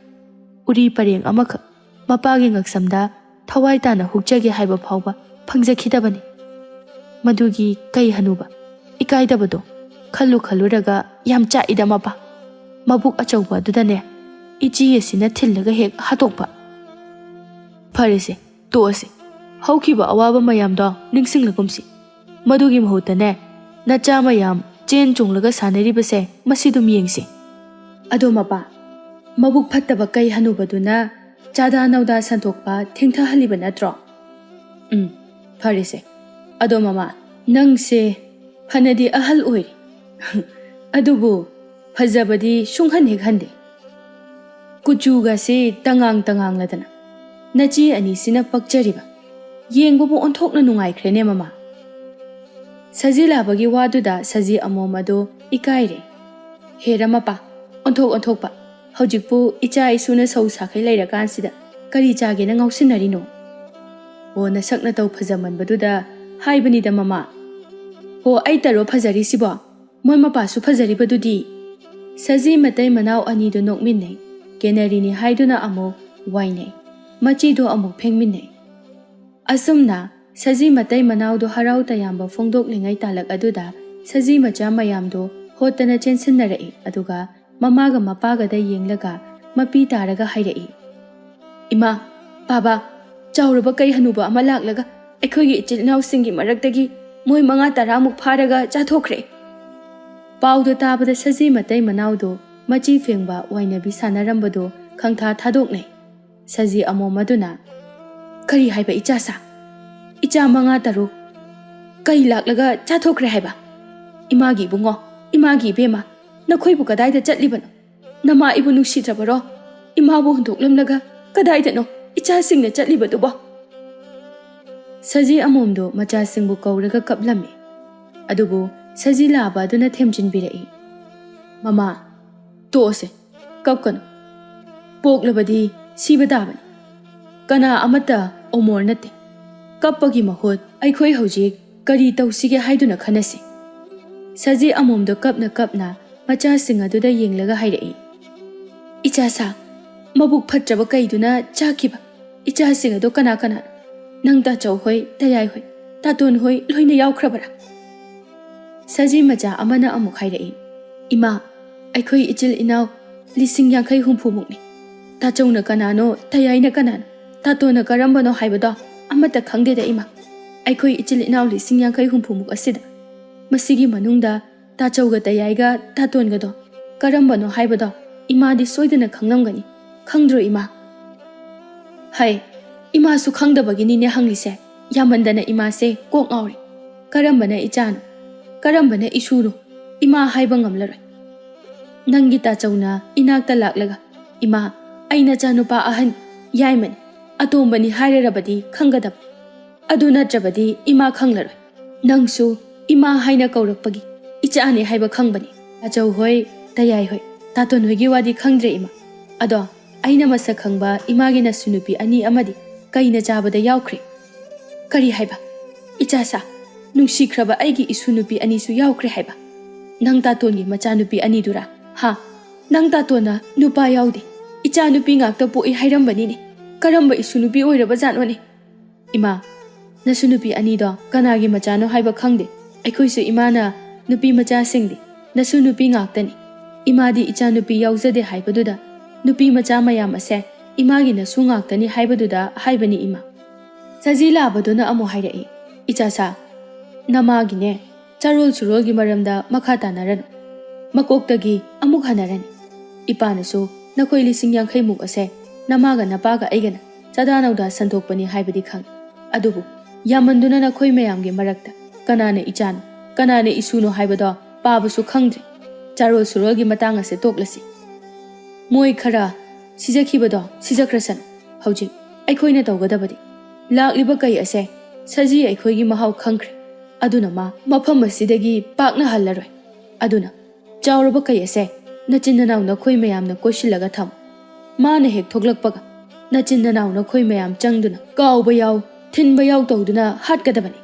ꯎꯔꯤ ꯄꯔꯦꯡ ꯑꯃꯈꯛ ꯃꯄꯥꯒꯤ ꯉꯛꯁꯝꯗ ꯊꯋꯥꯏ ꯇꯥꯅ ꯍꯨꯛꯆꯒꯦ ꯍꯥꯏꯕ ꯐꯥꯎꯕ ꯐꯪꯖꯈꯤꯗꯕꯅꯤ꯫ ꯃꯗꯨꯒꯤ ꯀꯩ ꯍꯅꯨꯕ ꯏꯀꯥꯏꯗꯕꯗꯣ ꯈꯜꯂꯨ ꯈꯜꯂꯨꯔꯒ ꯌꯥꯝ ꯆꯥꯛꯏꯗ ꯃꯄꯥ꯫ ꯃꯕꯨꯛ ꯑꯆꯧꯕ ꯑꯗꯨꯗꯅꯦ ꯏꯆꯦ ꯑꯁꯤꯅ ꯊꯤꯜꯂꯒ ꯍꯦꯛ ꯍꯥꯠꯇꯣꯛꯄ꯫ ꯐꯔꯦꯁꯦ, ꯇꯣꯛꯑꯁꯦ꯫ ꯍꯧꯈꯤꯕ ꯑꯋꯥꯕ ꯃꯌꯥꯝꯗꯣ ꯅꯤꯡꯁꯤꯡꯂꯒꯨꯝꯁꯤ꯫ ꯃꯗꯨꯒꯤ ꯃꯍꯨꯠꯇꯅꯦ, ꯅꯆꯥ ꯃꯌꯥꯝ ꯆꯦꯟ ꯆꯣꯡꯂꯒ ꯁꯥꯟꯅꯔꯤꯕꯁꯦ ꯃꯁꯤꯗꯨꯝ ꯌꯦꯡꯁꯤ꯫ ꯑꯗꯣ ꯃꯄꯥ, ꯃꯕꯨꯛ ꯐꯠꯇꯕ ꯀꯩ ꯍꯅꯨꯕꯗꯨꯅ ꯆꯥꯗꯥ ꯅꯧꯗꯥ ꯁꯟꯗꯣꯛꯄ ꯊꯦꯡꯊꯍꯜꯂꯤꯕ ꯅꯠꯇ꯭ꯔꯣ? ꯎꯝ, ꯐꯔꯦꯁꯦ꯫ ꯑꯗꯣ ꯃꯃꯥ, ꯅꯪꯁꯦ ꯐꯅꯗꯤ ꯑꯍꯜ ꯑꯣꯏꯔꯦ꯫ ꯑꯗꯨꯕꯨ ꯐꯖꯕꯗꯤ ꯁꯨꯡꯍꯟ ꯍꯦꯛ ꯍꯟꯗꯦ꯫ ꯀꯨꯆꯨꯒꯁꯦ ꯇꯉꯥꯡ ꯇꯉꯥꯡꯂꯗꯅ ꯅꯆꯦ ꯑꯅꯤꯁꯤꯅ ꯄꯛꯆꯔꯤꯕ꯫ ꯌꯦꯡꯕꯕꯨ ꯑꯣꯟꯊꯣꯛꯅ ꯅꯨꯡꯉꯥꯏꯈ꯭ꯔꯦꯅꯦ ꯃꯃꯥ꯫ ꯁꯖꯤ ꯂꯥꯕꯒꯤ ꯋꯥꯗꯨꯗ ꯁꯖꯤ ꯑꯃꯣꯝ ꯑꯗꯨ ꯏꯀꯥꯏꯔꯦ꯫ ꯍꯦꯔꯥ ꯃꯄꯥ, ꯑꯣꯟꯊꯣꯛ ꯑꯣꯟꯊꯣꯛꯄ꯫ ꯍꯧꯖꯤꯛꯄꯨ ꯏꯆꯥ ꯏꯁꯨꯅ ꯁꯧ ꯁꯥꯈꯩ ꯂꯩꯔꯀꯥꯟꯁꯤꯗ ꯀꯔꯤ ꯆꯥꯒꯦꯅ ꯉꯥꯎꯁꯤꯟꯅꯔꯤꯅꯣ? ꯑꯣ, ꯅꯁꯛ ꯅꯇꯧ ꯐꯖꯃꯟꯕꯗꯨꯗ ꯍꯥꯏꯕꯅꯤꯗ ꯃꯃꯥ꯫ ꯑꯣ, ꯑꯩꯇꯔꯣ ꯐꯖꯔꯤꯁꯤꯕꯣ? ꯃꯣꯏ ꯃꯄꯥꯁꯨ ꯐꯖꯔꯤꯕꯗꯨꯗꯤ꯫ ꯁꯖꯤ ꯃꯇꯩ ꯃꯅꯥꯎ ꯑꯅꯤꯗꯨ ꯅꯣꯛꯃꯤꯟꯅꯩ꯫ ꯀꯦꯅꯔꯤꯅꯤ ꯍꯥꯏꯗꯨꯅ ꯑꯃꯨꯛ ꯋꯥꯏꯅꯩ꯫ ꯃꯆꯤꯗꯣ ꯑꯃꯨꯛ ꯐꯦꯡꯃꯤꯟꯅꯩ꯫ ꯑꯁꯨꯝꯅ ꯁꯖꯤ ꯃꯇꯩ ꯃꯅꯥꯎꯗꯨ ꯍꯔꯥꯎ ꯇꯌꯥꯝꯕ ꯐꯣꯡꯗꯣꯛꯂꯤꯉꯩ ꯇꯥꯂꯛ ꯑꯗꯨꯗ ꯁꯖꯤ ꯃꯆꯥ ꯃꯌꯥꯝꯗꯨ ꯍꯣꯠꯇꯅ ꯆꯦꯟꯁꯤꯟꯅꯔꯛꯏ꯫ ꯑꯗꯨꯒ ꯃꯃꯥꯒ ꯃꯄꯥꯒꯗ ꯌꯦꯡꯂꯒ ꯃꯄꯤ ꯇꯥꯔꯒ ꯍꯥꯏꯔꯛꯏ, "ꯏꯃꯥ, ꯕꯥꯕꯥ, ꯆꯥꯎꯔꯕ ꯀꯩ ꯍꯅꯨꯕ ꯑꯃ ꯂꯥꯛꯂꯒ ꯑꯩꯈꯣꯏꯒꯤ ꯏꯆꯤꯜ ꯏꯅꯥꯎꯁꯤꯡꯒꯤ ꯃꯔꯛꯇꯒꯤ ꯃꯣꯏ ꯃꯉꯥ ꯇꯔꯥꯃꯨꯛ ꯐꯥꯔꯒ ꯆꯥꯊꯣꯛꯈ꯭ꯔꯦ꯫" ꯄꯥꯎꯗꯨ ꯇꯥꯕꯗ ꯁꯖꯤ ꯃꯇꯩ ꯃꯅꯥꯎꯗꯨ ꯃꯆꯤ ꯐꯦꯡꯕ ꯋꯥꯏꯅꯕꯤ ꯁꯥꯟꯅꯔꯝꯕꯗꯨ ꯈꯪꯊꯥ ꯊꯥꯗꯣꯛꯅꯩ꯫ ꯁꯖꯤ ꯑꯃꯣꯝ ꯑꯗꯨꯅ, "ꯀꯔꯤ ꯍꯥꯏꯕ ꯏꯆꯥꯁꯥ? ꯏꯆꯥ ꯃꯉꯥ ꯇꯔꯨꯛ? ꯀꯩ ꯂꯥꯛꯂꯒ ꯆꯥꯊꯣꯛꯈ꯭ꯔꯦ ꯍꯥꯏꯕ? ꯏꯃꯥꯒꯤ ꯏꯕꯨꯡꯉꯣ, ꯏꯃꯥꯒꯤ ꯏꯕꯦꯝꯃ, ꯅꯈꯣꯏꯕꯨ ꯀꯗꯥꯏꯗ ꯆꯠꯂꯤꯕꯅꯣ? ꯅꯃꯥ ꯏꯕꯨ ꯅꯨꯡꯁꯤꯗ꯭ꯔꯕꯔꯣ? ꯏꯃꯥꯕꯨ ꯍꯨꯟꯗꯣꯛꯂꯝꯂꯒ ꯀꯗꯥꯏꯗꯅꯣ ꯏꯆꯥꯁꯤꯡꯅ ꯆꯠꯂꯤꯕꯗꯨꯕꯣ?" ꯁꯖꯤ ꯑꯃꯣꯝꯗꯨ ꯃꯆꯥꯁꯤꯡꯕꯨ ꯀꯧꯔꯒ ꯀꯞꯂꯝꯃꯤ꯫ ꯑꯗꯨꯕꯨ ꯁꯖꯤ ꯂꯥꯕ ꯑꯗꯨꯅ ꯊꯦꯝꯖꯤꯟꯕꯤꯔꯛꯏ, "ꯃꯃꯥ, ꯇꯣꯛꯑꯁꯦ, ꯀꯞꯀꯅꯨ꯫ ꯄꯣꯛꯂꯕꯗꯤ ꯁꯤꯕ ꯇꯥꯕꯅꯤ꯫ ꯀꯅꯥ ꯑꯃꯠꯇ ꯑꯃꯣꯔ ꯅꯠꯇꯦ꯫ ꯀꯞꯄꯒꯤ ꯃꯍꯨꯠ ꯑꯩꯈꯣꯏ ꯍꯧꯖꯤꯛ ꯀꯔꯤ ꯇꯧꯁꯤꯒꯦ ꯍꯥꯏꯗꯨꯅ ꯈꯟꯅꯁꯤ꯫" ꯁꯖꯤ ꯑꯃꯣꯝꯗꯣ ꯀꯞꯅ ꯀꯞꯅ ꯃꯆꯥꯁꯤꯡ ꯑꯗꯨꯗ ꯌꯦꯡꯂꯒ ꯍꯥꯏꯔꯛꯏ, "ꯏꯆꯥꯁꯥ, ꯃꯕꯨꯛ ꯐꯠꯇ꯭ꯔꯕ ꯀꯩꯗꯨꯅ ꯆꯥꯈꯤꯕ ꯏꯆꯥꯁꯤꯡ ꯑꯗꯣ ꯀꯅꯥ ꯀꯅꯥꯅꯣ? ꯅꯪ ꯇꯥꯆꯧ ꯍꯣꯏ, ꯇꯌꯥꯏ ꯍꯣꯏ, ꯇꯥꯇꯣꯟ ꯍꯣꯏ ꯂꯣꯏꯅ ꯌꯥꯎꯈ꯭ꯔꯕꯔꯥ?" ꯁꯖꯤ ꯃꯆꯥ ꯑꯃꯅ ꯑꯃꯨꯛ ꯍꯥꯏꯔꯛꯏ, "ꯏꯃꯥ, ꯑꯩꯈꯣꯏ ꯏꯆꯤꯜ ꯏꯅꯥꯎ ꯂꯤꯁꯤꯡ ꯌꯥꯡꯈꯩ ꯍꯨꯝꯐꯨꯃꯨꯛꯅꯤ꯫ ꯇꯥꯆꯧꯅ ꯀꯅꯥꯅꯣ, ꯇꯌꯥꯏꯅ ꯀꯅꯥꯅꯣ, ꯇꯥꯇꯣꯟꯅ ꯀꯔꯝꯕꯅꯣ ꯍꯥꯏꯕꯗꯣ ꯑꯃꯠꯇ ꯈꯪꯗꯦꯗ ꯏꯃꯥ꯫ ꯑꯩꯈꯣꯏ ꯏꯆꯤꯜ ꯏꯅꯥꯎ ꯂꯤꯁꯤꯡ ꯌꯥꯡꯈꯩ ꯍꯨꯝꯐꯨꯃꯨꯛ ꯑꯁꯤꯗ, ꯃꯁꯤꯒꯤ ꯃꯅꯨꯡꯗ ꯇꯥꯆꯧꯒ ꯇꯌꯥꯏꯒ ꯇꯥꯇꯣꯟꯒꯗꯣ ꯀꯔꯝꯕꯅꯣ ꯍꯥꯏꯕꯗꯣ ꯏꯃꯥꯗꯤ ꯁꯣꯏꯗꯅ ꯈꯪꯂꯝꯒꯅꯤ, ꯈꯪꯗ꯭ꯔꯣ ꯏꯃꯥ?" "ꯍꯩ, ꯏꯃꯥꯁꯨ ꯈꯪꯗꯕꯒꯤꯅꯤꯅꯦ ꯍꯪꯂꯤꯁꯦ꯫ ꯌꯥꯝꯃꯟꯗꯅ ꯏꯃꯥꯁꯦ ꯀꯣꯛ ꯉꯥꯎꯔꯦ꯫ ꯀꯔꯝꯕꯅ ꯏꯆꯥꯅꯣ, ꯀꯔꯝꯕꯅ ꯏꯁꯨꯅꯣ, ꯏꯃꯥ ꯍꯥꯏꯕ ꯉꯝꯂꯔꯣꯏ꯫ ꯅꯪꯒꯤ ꯇꯥꯆꯧꯅ ꯏꯅꯥꯛꯇ ꯂꯥꯛꯂꯒ, 'ꯏꯃꯥ, ꯑꯩ ꯅꯆꯥꯅꯨꯄꯥ ꯑꯍꯟ, ꯌꯥꯏꯃꯅꯤ, ꯑꯇꯣꯝꯕꯅꯤ' ꯍꯥꯏꯔꯔꯕꯗꯤ ꯈꯪꯒꯗꯕ꯫ ꯑꯗꯨ ꯅꯠꯇ꯭ꯔꯕꯗꯤ ꯏꯃꯥ ꯈꯪꯂꯔꯣꯏ꯫ ꯅꯪꯁꯨ ꯏꯃꯥ ꯍꯥꯏꯅ ꯀꯧꯔꯛꯄꯒꯤ ꯏꯆꯥꯅꯤ ꯍꯥꯏꯕ ꯈꯪꯕꯅꯤ꯫ ꯑꯆꯧ ꯍꯣꯏ, ꯇꯌꯥꯏ ꯍꯣꯏ, ꯇꯥꯇꯣꯟ ꯍꯣꯏꯒꯤ ꯋꯥꯗꯤ ꯈꯪꯗ꯭ꯔꯦ ꯏꯃꯥ꯫ ꯑꯗꯣ ꯑꯩꯅ ꯃꯁꯛ ꯈꯪꯕ ꯏꯃꯥꯒꯤ ꯅꯁꯨ ꯅꯨꯄꯤ ꯑꯅꯤ ꯑꯃꯗꯤ ꯀꯩꯅ ꯆꯥꯕꯗ ꯌꯥꯎꯈ꯭ꯔꯦ꯫" "ꯀꯔꯤ ꯍꯥꯏꯕ? ꯏꯆꯥꯁꯥ, ꯅꯨꯡꯁꯤꯈ꯭ꯔꯕ ꯑꯩꯒꯤ ꯏꯁꯨ ꯅꯨꯄꯤ ꯑꯅꯤꯁꯨ ꯌꯥꯎꯈ꯭ꯔꯦ ꯍꯥꯏꯕ? ꯅꯪ ꯇꯥꯇꯣꯟꯒꯤ ꯃꯆꯥꯅꯨꯄꯤ ꯑꯅꯤꯗꯨꯔꯥ?" "ꯍꯥ? ꯅꯪ ꯇꯥꯇꯣꯟꯅ ꯅꯨꯄꯥ ꯌꯥꯎꯗꯦ, ꯏꯆꯥ ꯅꯨꯄꯤ ꯉꯥꯛꯇ ꯄꯣꯛꯏ ꯍꯥꯏꯔꯝꯕꯅꯤꯅꯦ꯫ ꯀꯔꯝꯕ ꯏꯁꯨ ꯅꯨꯄꯤ ꯑꯣꯏꯔꯕꯖꯥꯠꯅꯣꯅꯦ?" "ꯏꯃꯥ, ꯅꯁꯨ ꯅꯨꯄꯤ ꯑꯅꯤꯗꯣ ꯀꯅꯥꯒꯤ ꯃꯆꯥꯅꯣ ꯍꯥꯏꯕ ꯈꯪꯗꯦ꯫ ꯑꯩꯈꯣꯏꯁꯨ ꯏꯃꯥꯅ ꯅꯨꯄꯤ ꯃꯆꯥꯁꯤꯡꯗꯤ ꯅꯁꯨ ꯅꯨꯄꯤ ꯉꯥꯛꯇꯅꯤ꯫ ꯏꯃꯥꯗꯤ ꯏꯆꯥ ꯅꯨꯄꯤ ꯌꯥꯎꯖꯗꯦ ꯍꯥꯏꯕꯗꯨꯗ ꯅꯨꯄꯤ ꯃꯆꯥ ꯃꯌꯥꯝ ꯑꯁꯦ ꯏꯃꯥꯒꯤ ꯅꯁꯨ ꯉꯥꯛꯇꯅꯤ ꯍꯥꯏꯕꯗꯨꯗ ꯍꯥꯏꯕꯅꯤ ꯏꯃꯥ꯫" ꯁꯖꯤ ꯂꯥꯕꯗꯨꯅ ꯑꯃꯨꯛ ꯍꯥꯏꯔꯛꯏ, "ꯏꯆꯥꯁꯥ, ꯅꯃꯥꯒꯤꯅꯦ ꯆꯥꯔꯣꯜ ꯁꯨꯔꯣꯜꯒꯤ ꯃꯔꯝꯗ ꯃꯈꯥ ꯇꯥꯅꯔꯅꯨ꯫ ꯃꯀꯣꯛꯇꯒꯤ ꯑꯃꯨꯛ ꯍꯟꯅꯔꯅꯤ꯫ ꯏꯄꯥꯅꯁꯨ ꯅꯈꯣꯏ ꯂꯤꯁꯤꯡ ꯌꯥꯡꯈꯩ ꯃꯨꯛ ꯑꯁꯦ ꯅꯃꯥꯒ ꯅꯄꯥꯒ ꯑꯩꯒꯅ ꯆꯥꯗꯥ ꯅꯧꯗꯥ ꯁꯟꯗꯣꯛꯄꯅꯤ ꯍꯥꯏꯕꯗꯤ ꯈꯪꯏ꯫ ꯑꯗꯨꯕꯨ ꯌꯥꯝꯃꯟꯗꯨꯅ ꯅꯈꯣꯏ ꯃꯌꯥꯝꯒꯤ ꯃꯔꯛꯇ ꯀꯅꯥꯅ ꯏꯆꯥꯅꯣ, ꯀꯅꯥꯅ ꯏꯁꯨꯅꯣ ꯍꯥꯏꯕꯗꯣ ꯄꯥꯕꯁꯨ ꯈꯪꯗ꯭ꯔꯦ꯫ ꯆꯥꯔꯣꯜ ꯁꯨꯔꯣꯜꯒꯤ ꯃꯇꯥꯡ ꯑꯁꯦ ꯇꯣꯛꯂꯁꯤ꯫ ꯃꯣꯏ ꯈꯔ ꯁꯤꯖꯈꯤꯕꯗꯣ ꯁꯤꯖꯈ꯭ꯔꯁꯅꯨ꯫ ꯍꯧꯖꯤꯛ ꯑꯩꯈꯣꯏꯅ ꯇꯧꯒꯗꯕꯗꯤ ꯂꯥꯛꯂꯤꯕ ꯀꯩ ꯑꯁꯦ ꯁꯖꯤ ꯑꯩꯈꯣꯏꯒꯤ ꯃꯍꯥꯎ ꯈꯪꯈ꯭ꯔꯦ꯫ ꯑꯗꯨꯅ ꯃꯥ ꯃꯐꯝ ꯑꯁꯤꯗꯒꯤ ꯄꯥꯛꯅ ꯍꯜꯂꯔꯣꯏ꯫ ꯑꯗꯨꯅ ꯆꯥꯎꯔꯕ ꯀꯩ ꯑꯁꯦ ꯅꯆꯤꯟ ꯅꯅꯥꯎ ꯅꯈꯣꯏ ꯃꯌꯥꯝꯅ ꯀꯣꯏꯁꯤꯜꯂꯒ ꯊꯝꯃꯨ꯫ ꯃꯥꯅ ꯍꯦꯛ ꯊꯣꯛꯂꯛꯄꯒ ꯅꯆꯤꯟ ꯅꯅꯥꯎ ꯅꯈꯣꯏ ꯃꯌꯥꯝ ꯆꯪꯗꯨꯅ ꯀꯥꯎꯕ ꯌꯥꯎ, ꯊꯤꯟꯕ ꯌꯥꯎ ꯇꯧꯗꯨꯅ ꯍꯥꯠꯀꯗꯕꯅꯤ꯫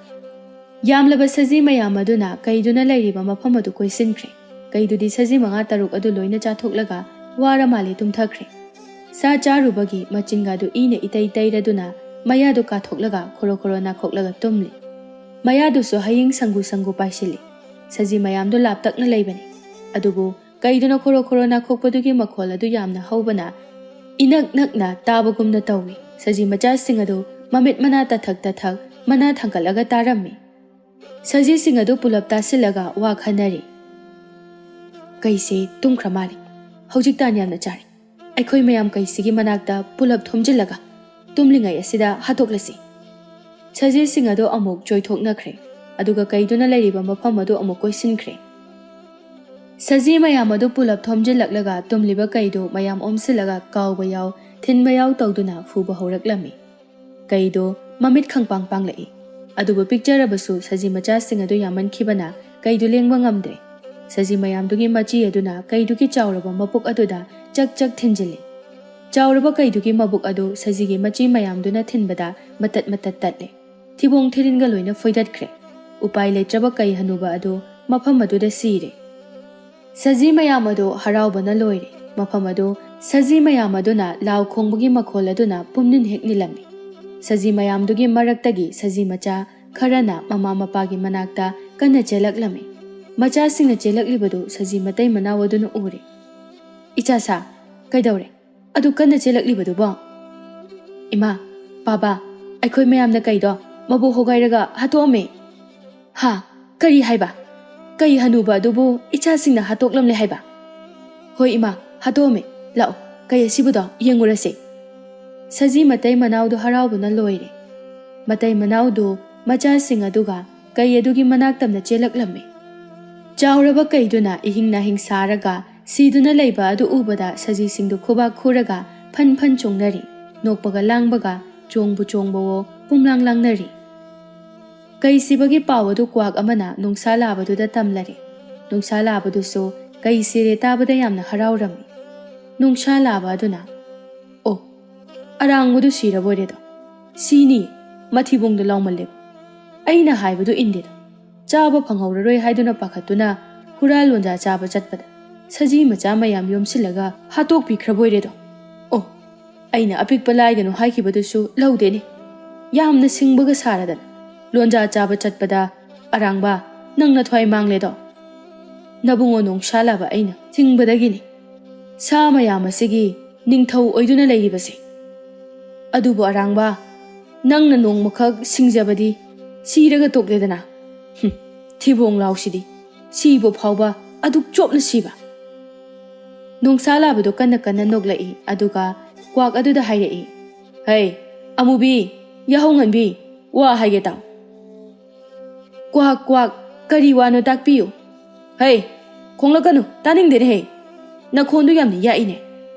ꯌꯥꯝꯂꯕ ꯁꯖꯤ ꯃꯌꯥꯝ ꯑꯗꯨꯅ ꯀꯩꯗꯨꯅ ꯂꯩꯔꯤꯕ ꯃꯐꯝ ꯑꯗꯨ ꯀꯣꯏꯁꯤꯟꯈ꯭ꯔꯦ꯫ ꯀꯩꯗꯨꯗꯤ ꯁꯖꯤ ꯃꯉꯥ ꯇꯔꯨꯛ ꯑꯗꯨ ꯂꯣꯏꯅ ꯆꯥꯊꯣꯛꯂꯒ ꯋꯥꯔ ꯃꯥꯜꯂꯦ ꯇꯨꯝꯊꯈ꯭ꯔꯦ꯫ ꯁꯥ ꯆꯥꯔꯨꯕꯒꯤ ꯃꯆꯤꯟꯒꯗꯨ ꯏꯅ ꯏꯇꯩ ꯇꯩꯔꯗꯨꯅ ꯃꯌꯥꯗꯨ ꯀꯥꯊꯣꯛꯂꯒ ꯈꯣꯔꯣ ꯈꯣꯔꯣ ꯅꯥꯈꯣꯛꯂꯒ ꯇꯨꯝꯂꯤ꯫ ꯃꯌꯥꯗꯨꯁꯨ ꯍꯌꯤꯡ ꯁꯪꯒꯨ ꯁꯪꯒꯨ ꯄꯥꯏꯁꯤꯜꯂꯤ꯫ ꯁꯖꯤ ꯃꯌꯥꯝꯗꯨ ꯂꯥꯞꯇꯛꯅ ꯂꯩꯕꯅꯤ꯫ ꯑꯗꯨꯕꯨ ꯀꯩꯗꯨꯅ ꯈꯣꯔꯣ ꯈꯣꯔꯣ ꯅꯥꯈꯣꯛꯄꯗꯨꯒꯤ ꯃꯈꯣꯜ ꯑꯗꯨ ꯌꯥꯝꯅ ꯍꯧꯕꯅ ꯏꯅꯛ ꯅꯛꯅ ꯇꯥꯕꯒꯨꯝꯅ ꯇꯧꯏ꯫ ꯁꯖꯤ ꯃꯆꯥꯁꯤꯡ ꯑꯗꯨ ꯃꯃꯤꯠ ꯃꯅꯥ ꯇꯊꯛ ꯇꯊꯛ ꯃꯅꯥ ꯊꯥꯡꯒꯠꯂꯒ ꯇꯥꯔꯝꯃꯤ꯫ ꯁꯖꯤꯁꯤꯡ ꯑꯗꯨ ꯄꯨꯂꯞ ꯇꯥꯁꯤꯜꯂꯒ ꯋꯥ ꯈꯟꯅꯔꯤ꯫ "ꯀꯩꯁꯦ ꯇꯨꯝꯈ꯭ꯔ ꯃꯥꯜꯂꯤ꯫ ꯍꯧꯖꯤꯛ ꯇꯥꯟ ꯌꯥꯝꯅ ꯆꯥꯔꯦ꯫ ꯑꯩꯈꯣꯏ ꯃꯌꯥꯝ ꯀꯩꯁꯤꯒꯤ ꯃꯅꯥꯛꯇ ꯄꯨꯂꯞ ꯊꯣꯝꯖꯤꯜꯂꯒ ꯇꯨꯝꯂꯤꯉꯩ ꯑꯁꯤꯗ ꯍꯥꯠꯇꯣꯛꯂꯁꯤ꯫" ꯁꯖꯤꯁꯤꯡ ꯑꯗꯨ ꯑꯃꯨꯛ ꯆꯣꯏꯊꯣꯛꯅꯈ꯭ꯔꯦ꯫ ꯑꯗꯨꯒ ꯀꯩꯗꯨꯅ ꯂꯩꯔꯤꯕ ꯃꯐꯝ ꯑꯗꯨ ꯑꯃꯨꯛ ꯀꯣꯏꯁꯤꯟꯈ꯭ꯔꯦ꯫ ꯁꯖꯤ ꯃꯌꯥꯝ ꯑꯗꯨ ꯄꯨꯂꯞ ꯊꯣꯝꯖꯤꯜꯂꯛꯂꯒ ꯇꯨꯝꯂꯤꯕ ꯀꯩꯗꯨ ꯃꯌꯥꯝ ꯑꯣꯝꯁꯤꯜꯂꯒ ꯀꯥꯎꯕ ꯌꯥꯎ, ꯊꯤꯟꯕ ꯌꯥꯎ ꯇꯧꯗꯨꯅ ꯐꯨꯕ ꯍꯧꯔꯛꯂꯝꯃꯤ꯫ ꯀꯩꯗꯣ ꯃꯃꯤꯠ ꯈꯪꯄꯥꯡ ꯄꯥꯡꯂꯛꯏ꯫ ꯑꯗꯨꯕꯨ ꯄꯤꯛꯆꯔꯕꯁꯨ ꯁꯖꯤ ꯃꯆꯥꯁꯤꯡ ꯑꯗꯨ ꯌꯥꯝꯃꯟꯈꯤꯕꯅ ꯀꯩꯗꯨ ꯂꯦꯡꯕ ꯉꯝꯗ꯭ꯔꯦ꯫ ꯁꯖꯤ ꯃꯌꯥꯝꯗꯨꯒꯤ ꯃꯆꯤ ꯑꯗꯨꯅ ꯀꯩꯗꯨꯒꯤ ꯆꯥꯎꯔꯕ ꯃꯕꯨꯛ ꯑꯗꯨꯗ ꯆꯛ ꯆꯛ ꯊꯤꯟꯖꯤꯜꯂꯤ꯫ ꯆꯥꯎꯔꯕ ꯀꯩꯗꯨꯒꯤ ꯃꯕꯨꯛ ꯑꯗꯨ ꯁꯖꯤꯒꯤ ꯃꯆꯤ ꯃꯌꯥꯝꯗꯨꯅ ꯊꯤꯟꯕꯗ ꯃꯇꯠ ꯃꯇꯠ ꯇꯠꯂꯦ꯫ ꯊꯤꯕꯣꯡ ꯊꯤꯔꯤꯟꯒ ꯂꯣꯏꯅ ꯐꯣꯏꯗꯠꯈ꯭ꯔꯦ꯫ ꯎꯄꯥꯏ ꯂꯩꯇ꯭ꯔꯕ ꯀꯩ ꯍꯅꯨꯕ ꯑꯗꯨ ꯃꯐꯝ ꯑꯗꯨꯗ ꯁꯤꯔꯦ꯫ ꯁꯖꯤ ꯃꯌꯥꯝ ꯑꯗꯨ ꯍꯔꯥꯎꯕꯅ ꯂꯣꯏꯔꯦ꯫ ꯃꯐꯝ ꯑꯗꯨ ꯁꯖꯤ ꯃꯌꯥꯝ ꯑꯗꯨꯅ ꯂꯥꯎ ꯈꯣꯡꯕꯒꯤ ꯃꯈꯣꯜ ꯑꯗꯨꯅ ꯄꯨꯝꯅꯤꯟ ꯍꯦꯛ ꯅꯤꯜꯂꯝꯃꯤ꯫ ꯁꯖꯤ ꯃꯌꯥꯝꯗꯨꯒꯤ ꯃꯔꯛꯇꯒꯤ ꯁꯖꯤ ꯃꯆꯥ ꯈꯔꯅ ꯃꯃꯥ ꯃꯄꯥꯒꯤ ꯃꯅꯥꯛꯇ ꯀꯟꯅ ꯆꯦꯜꯂꯛꯂꯝꯃꯤ꯫ ꯃꯆꯥꯁꯤꯡꯅ ꯆꯦꯜꯂꯛꯂꯤꯕꯗꯨ ꯁꯖꯤ ꯃꯇꯩ ꯃꯅꯥꯎ ꯑꯗꯨꯅ ꯎꯔꯦ꯫ "ꯏꯆꯥ ꯁꯥ, ꯀꯩꯗꯧꯔꯦ? ꯑꯗꯨ ꯀꯟꯅ ꯆꯦꯜꯂꯛꯂꯤꯕꯗꯨꯕꯣ?" "ꯏꯃꯥ, ꯄꯥꯕ, ꯑꯩꯈꯣꯏ ꯃꯌꯥꯝꯅ ꯀꯩꯗꯣ ꯃꯕꯨ ꯍꯣꯒꯥꯏꯔꯒ ꯍꯥꯠꯇꯣꯛꯑꯝꯃꯦ꯫" "ꯍꯥ? ꯀꯔꯤ ꯍꯥꯏꯕ? ꯀꯩ ꯍꯅꯨꯕ ꯑꯗꯨꯕꯨ ꯏꯆꯥꯁꯤꯡꯅ ꯍꯥꯠꯇꯣꯛꯂꯝꯂꯦ ꯍꯥꯏꯕ?" "ꯍꯣꯏ ꯏꯃꯥ, ꯍꯥꯠꯇꯣꯛꯑꯝꯃꯦ꯫ ꯂꯥꯛꯑꯣ, ꯀꯩ ꯑꯁꯤꯕꯨꯗꯣ ꯌꯦꯡꯉꯨꯔꯁꯦ꯫" ꯁꯖꯤ ꯃꯇꯩ ꯃꯅꯥꯎꯗꯨ ꯍꯔꯥꯎꯕꯅ ꯂꯣꯏꯔꯦ꯫ ꯃꯇꯩ ꯃꯅꯥꯎꯗꯨ ꯃꯆꯥꯁꯤꯡ ꯑꯗꯨꯒ ꯀꯩ ꯑꯗꯨꯒꯤ ꯃꯅꯥꯛ ꯇꯝꯅ ꯆꯦꯜꯂꯛꯂꯝꯃꯤ꯫ ꯆꯥꯎꯔꯕ ꯀꯩꯗꯨꯅ ꯏꯍꯤꯡ ꯅꯥꯍꯤꯡ ꯁꯥꯔꯒ ꯁꯤꯗꯨꯅ ꯂꯩꯕ ꯑꯗꯨ ꯎꯕꯗ ꯁꯖꯤꯁꯤꯡꯗꯨ ꯈꯨꯕꯥꯛ ꯈꯨꯔꯒ ꯐꯟ ꯐꯟ ꯆꯣꯡꯅꯔꯤ꯫ ꯅꯣꯛꯄꯒ ꯂꯥꯡꯕꯒ, ꯆꯣꯡꯕꯨ ꯆꯣꯡꯕꯋꯣ, ꯄꯨꯝꯂꯥꯡ ꯂꯥꯡꯅꯔꯤ꯫ ꯀꯩ ꯁꯤꯕꯒꯤ ꯄꯥꯎ ꯑꯗꯨ ꯀ꯭ꯋꯥꯛ ꯑꯃꯅ ꯅꯨꯡꯁꯥ ꯂꯥꯕꯗꯨꯗ ꯇꯝꯂꯔꯦ꯫ ꯅꯨꯡꯁꯥ ꯂꯥꯕꯗꯨꯁꯨ ꯀꯩ ꯁꯤꯔꯦ ꯇꯥꯕꯗ ꯌꯥꯝꯅ ꯍꯔꯥꯎꯔꯝꯃꯤ꯫ ꯅꯨꯡꯁꯥ ꯂꯥꯕ ꯑꯗꯨꯅ, "ꯑꯣ, ꯑꯔꯥꯡꯕꯗꯨ ꯁꯤꯔꯕꯣꯏꯔꯦꯗꯣ꯫ ꯁꯤꯅꯤ, ꯃꯊꯤꯕꯣꯡꯗꯣ ꯂꯥꯎꯃꯜꯂꯦꯕ꯫ ꯑꯩꯅ ꯍꯥꯏꯕꯗꯨ ꯏꯟꯗꯦꯗꯣ꯫ ꯆꯥꯕ ꯐꯪꯍꯧꯔꯔꯣꯏ ꯍꯥꯏꯗꯨꯅ ꯄꯥꯈꯠꯇꯨꯅ ꯍꯨꯔꯥꯜ ꯂꯣꯟꯖꯥ ꯆꯥꯕ ꯆꯠꯄꯗ ꯁꯖꯤ ꯃꯆꯥ ꯃꯌꯥꯝ ꯌꯣꯝꯁꯤꯜꯂꯒ ꯍꯥꯠꯇꯣꯛꯄꯤꯈ꯭ꯔꯕꯣꯏꯔꯦꯗꯣ꯫ ꯑꯣ, ꯑꯩꯅ ꯑꯄꯤꯛꯄ ꯂꯥꯏꯒꯅꯨ ꯍꯥꯏꯈꯤꯕꯗꯨꯁꯨ ꯂꯧꯗꯦꯅꯦ꯫ ꯌꯥꯝꯅ ꯁꯤꯡꯕꯒ ꯁꯥꯔꯗꯅ ꯂꯣꯟꯖꯥ ꯆꯥꯕ ꯆꯠꯄꯗ ꯑꯔꯥꯡꯕ, ꯅꯪ ꯅꯊ꯭ꯋꯥꯏ ꯃꯥꯡꯂꯦꯗꯣ꯫ ꯅꯕꯨꯡꯉꯣ ꯅꯣꯡꯁꯥ ꯂꯥꯕ ꯑꯩꯅ ꯁꯤꯡꯕꯗꯒꯤꯅꯤ ꯁꯥ ꯃꯌꯥꯝ ꯑꯁꯤꯒꯤ ꯅꯤꯡꯊꯧ ꯑꯣꯏꯗꯨꯅ ꯂꯩꯔꯤꯕꯁꯦ꯫ ꯑꯗꯨꯕꯨ ꯑꯔꯥꯡꯕ, ꯅꯪꯅ ꯅꯣꯡꯃꯈꯛ ꯁꯤꯡꯖꯕꯗꯤ ꯁꯤꯔꯒ ꯇꯣꯛꯂꯦꯗꯅ꯫ ꯍꯨꯝ, ꯊꯤꯕꯣꯡ ꯂꯥꯎꯁꯤꯗꯤ ꯁꯤꯕ ꯐꯥꯎꯕ ꯑꯗꯨꯛ ꯆꯣꯞꯅ ꯁꯤꯕ꯫" ꯅꯣꯡꯁꯥ ꯂꯥꯕꯗꯨ ꯀꯟꯅ ꯀꯟꯅ ꯅꯣꯛꯂꯛꯏ, ꯑꯗꯨꯒ ꯀ꯭ꯋꯥꯛ ꯑꯗꯨꯗ ꯍꯥꯏꯔꯛꯏ, "ꯍꯩ, ꯑꯃꯨꯕꯤ, ꯌꯥꯍꯧ ꯉꯟꯕꯤ, ꯋꯥ ꯍꯥꯏꯒꯦ ꯇꯥꯎ꯫" "ꯀ꯭ꯋꯥꯛ, ꯀ꯭ꯋꯥꯛ, ꯀꯔꯤ ꯋꯥꯅꯣ ꯇꯥꯛꯄꯤꯌꯨ꯫" "ꯍꯩ, ꯈꯣꯡꯂꯛꯀꯅꯨ, ꯇꯥꯅꯤꯡꯗꯦꯅꯦꯍꯦ꯫ ꯅꯈꯣꯟꯗꯨ ꯌꯥꯝꯅ ꯌꯥꯛꯏꯅꯦ꯫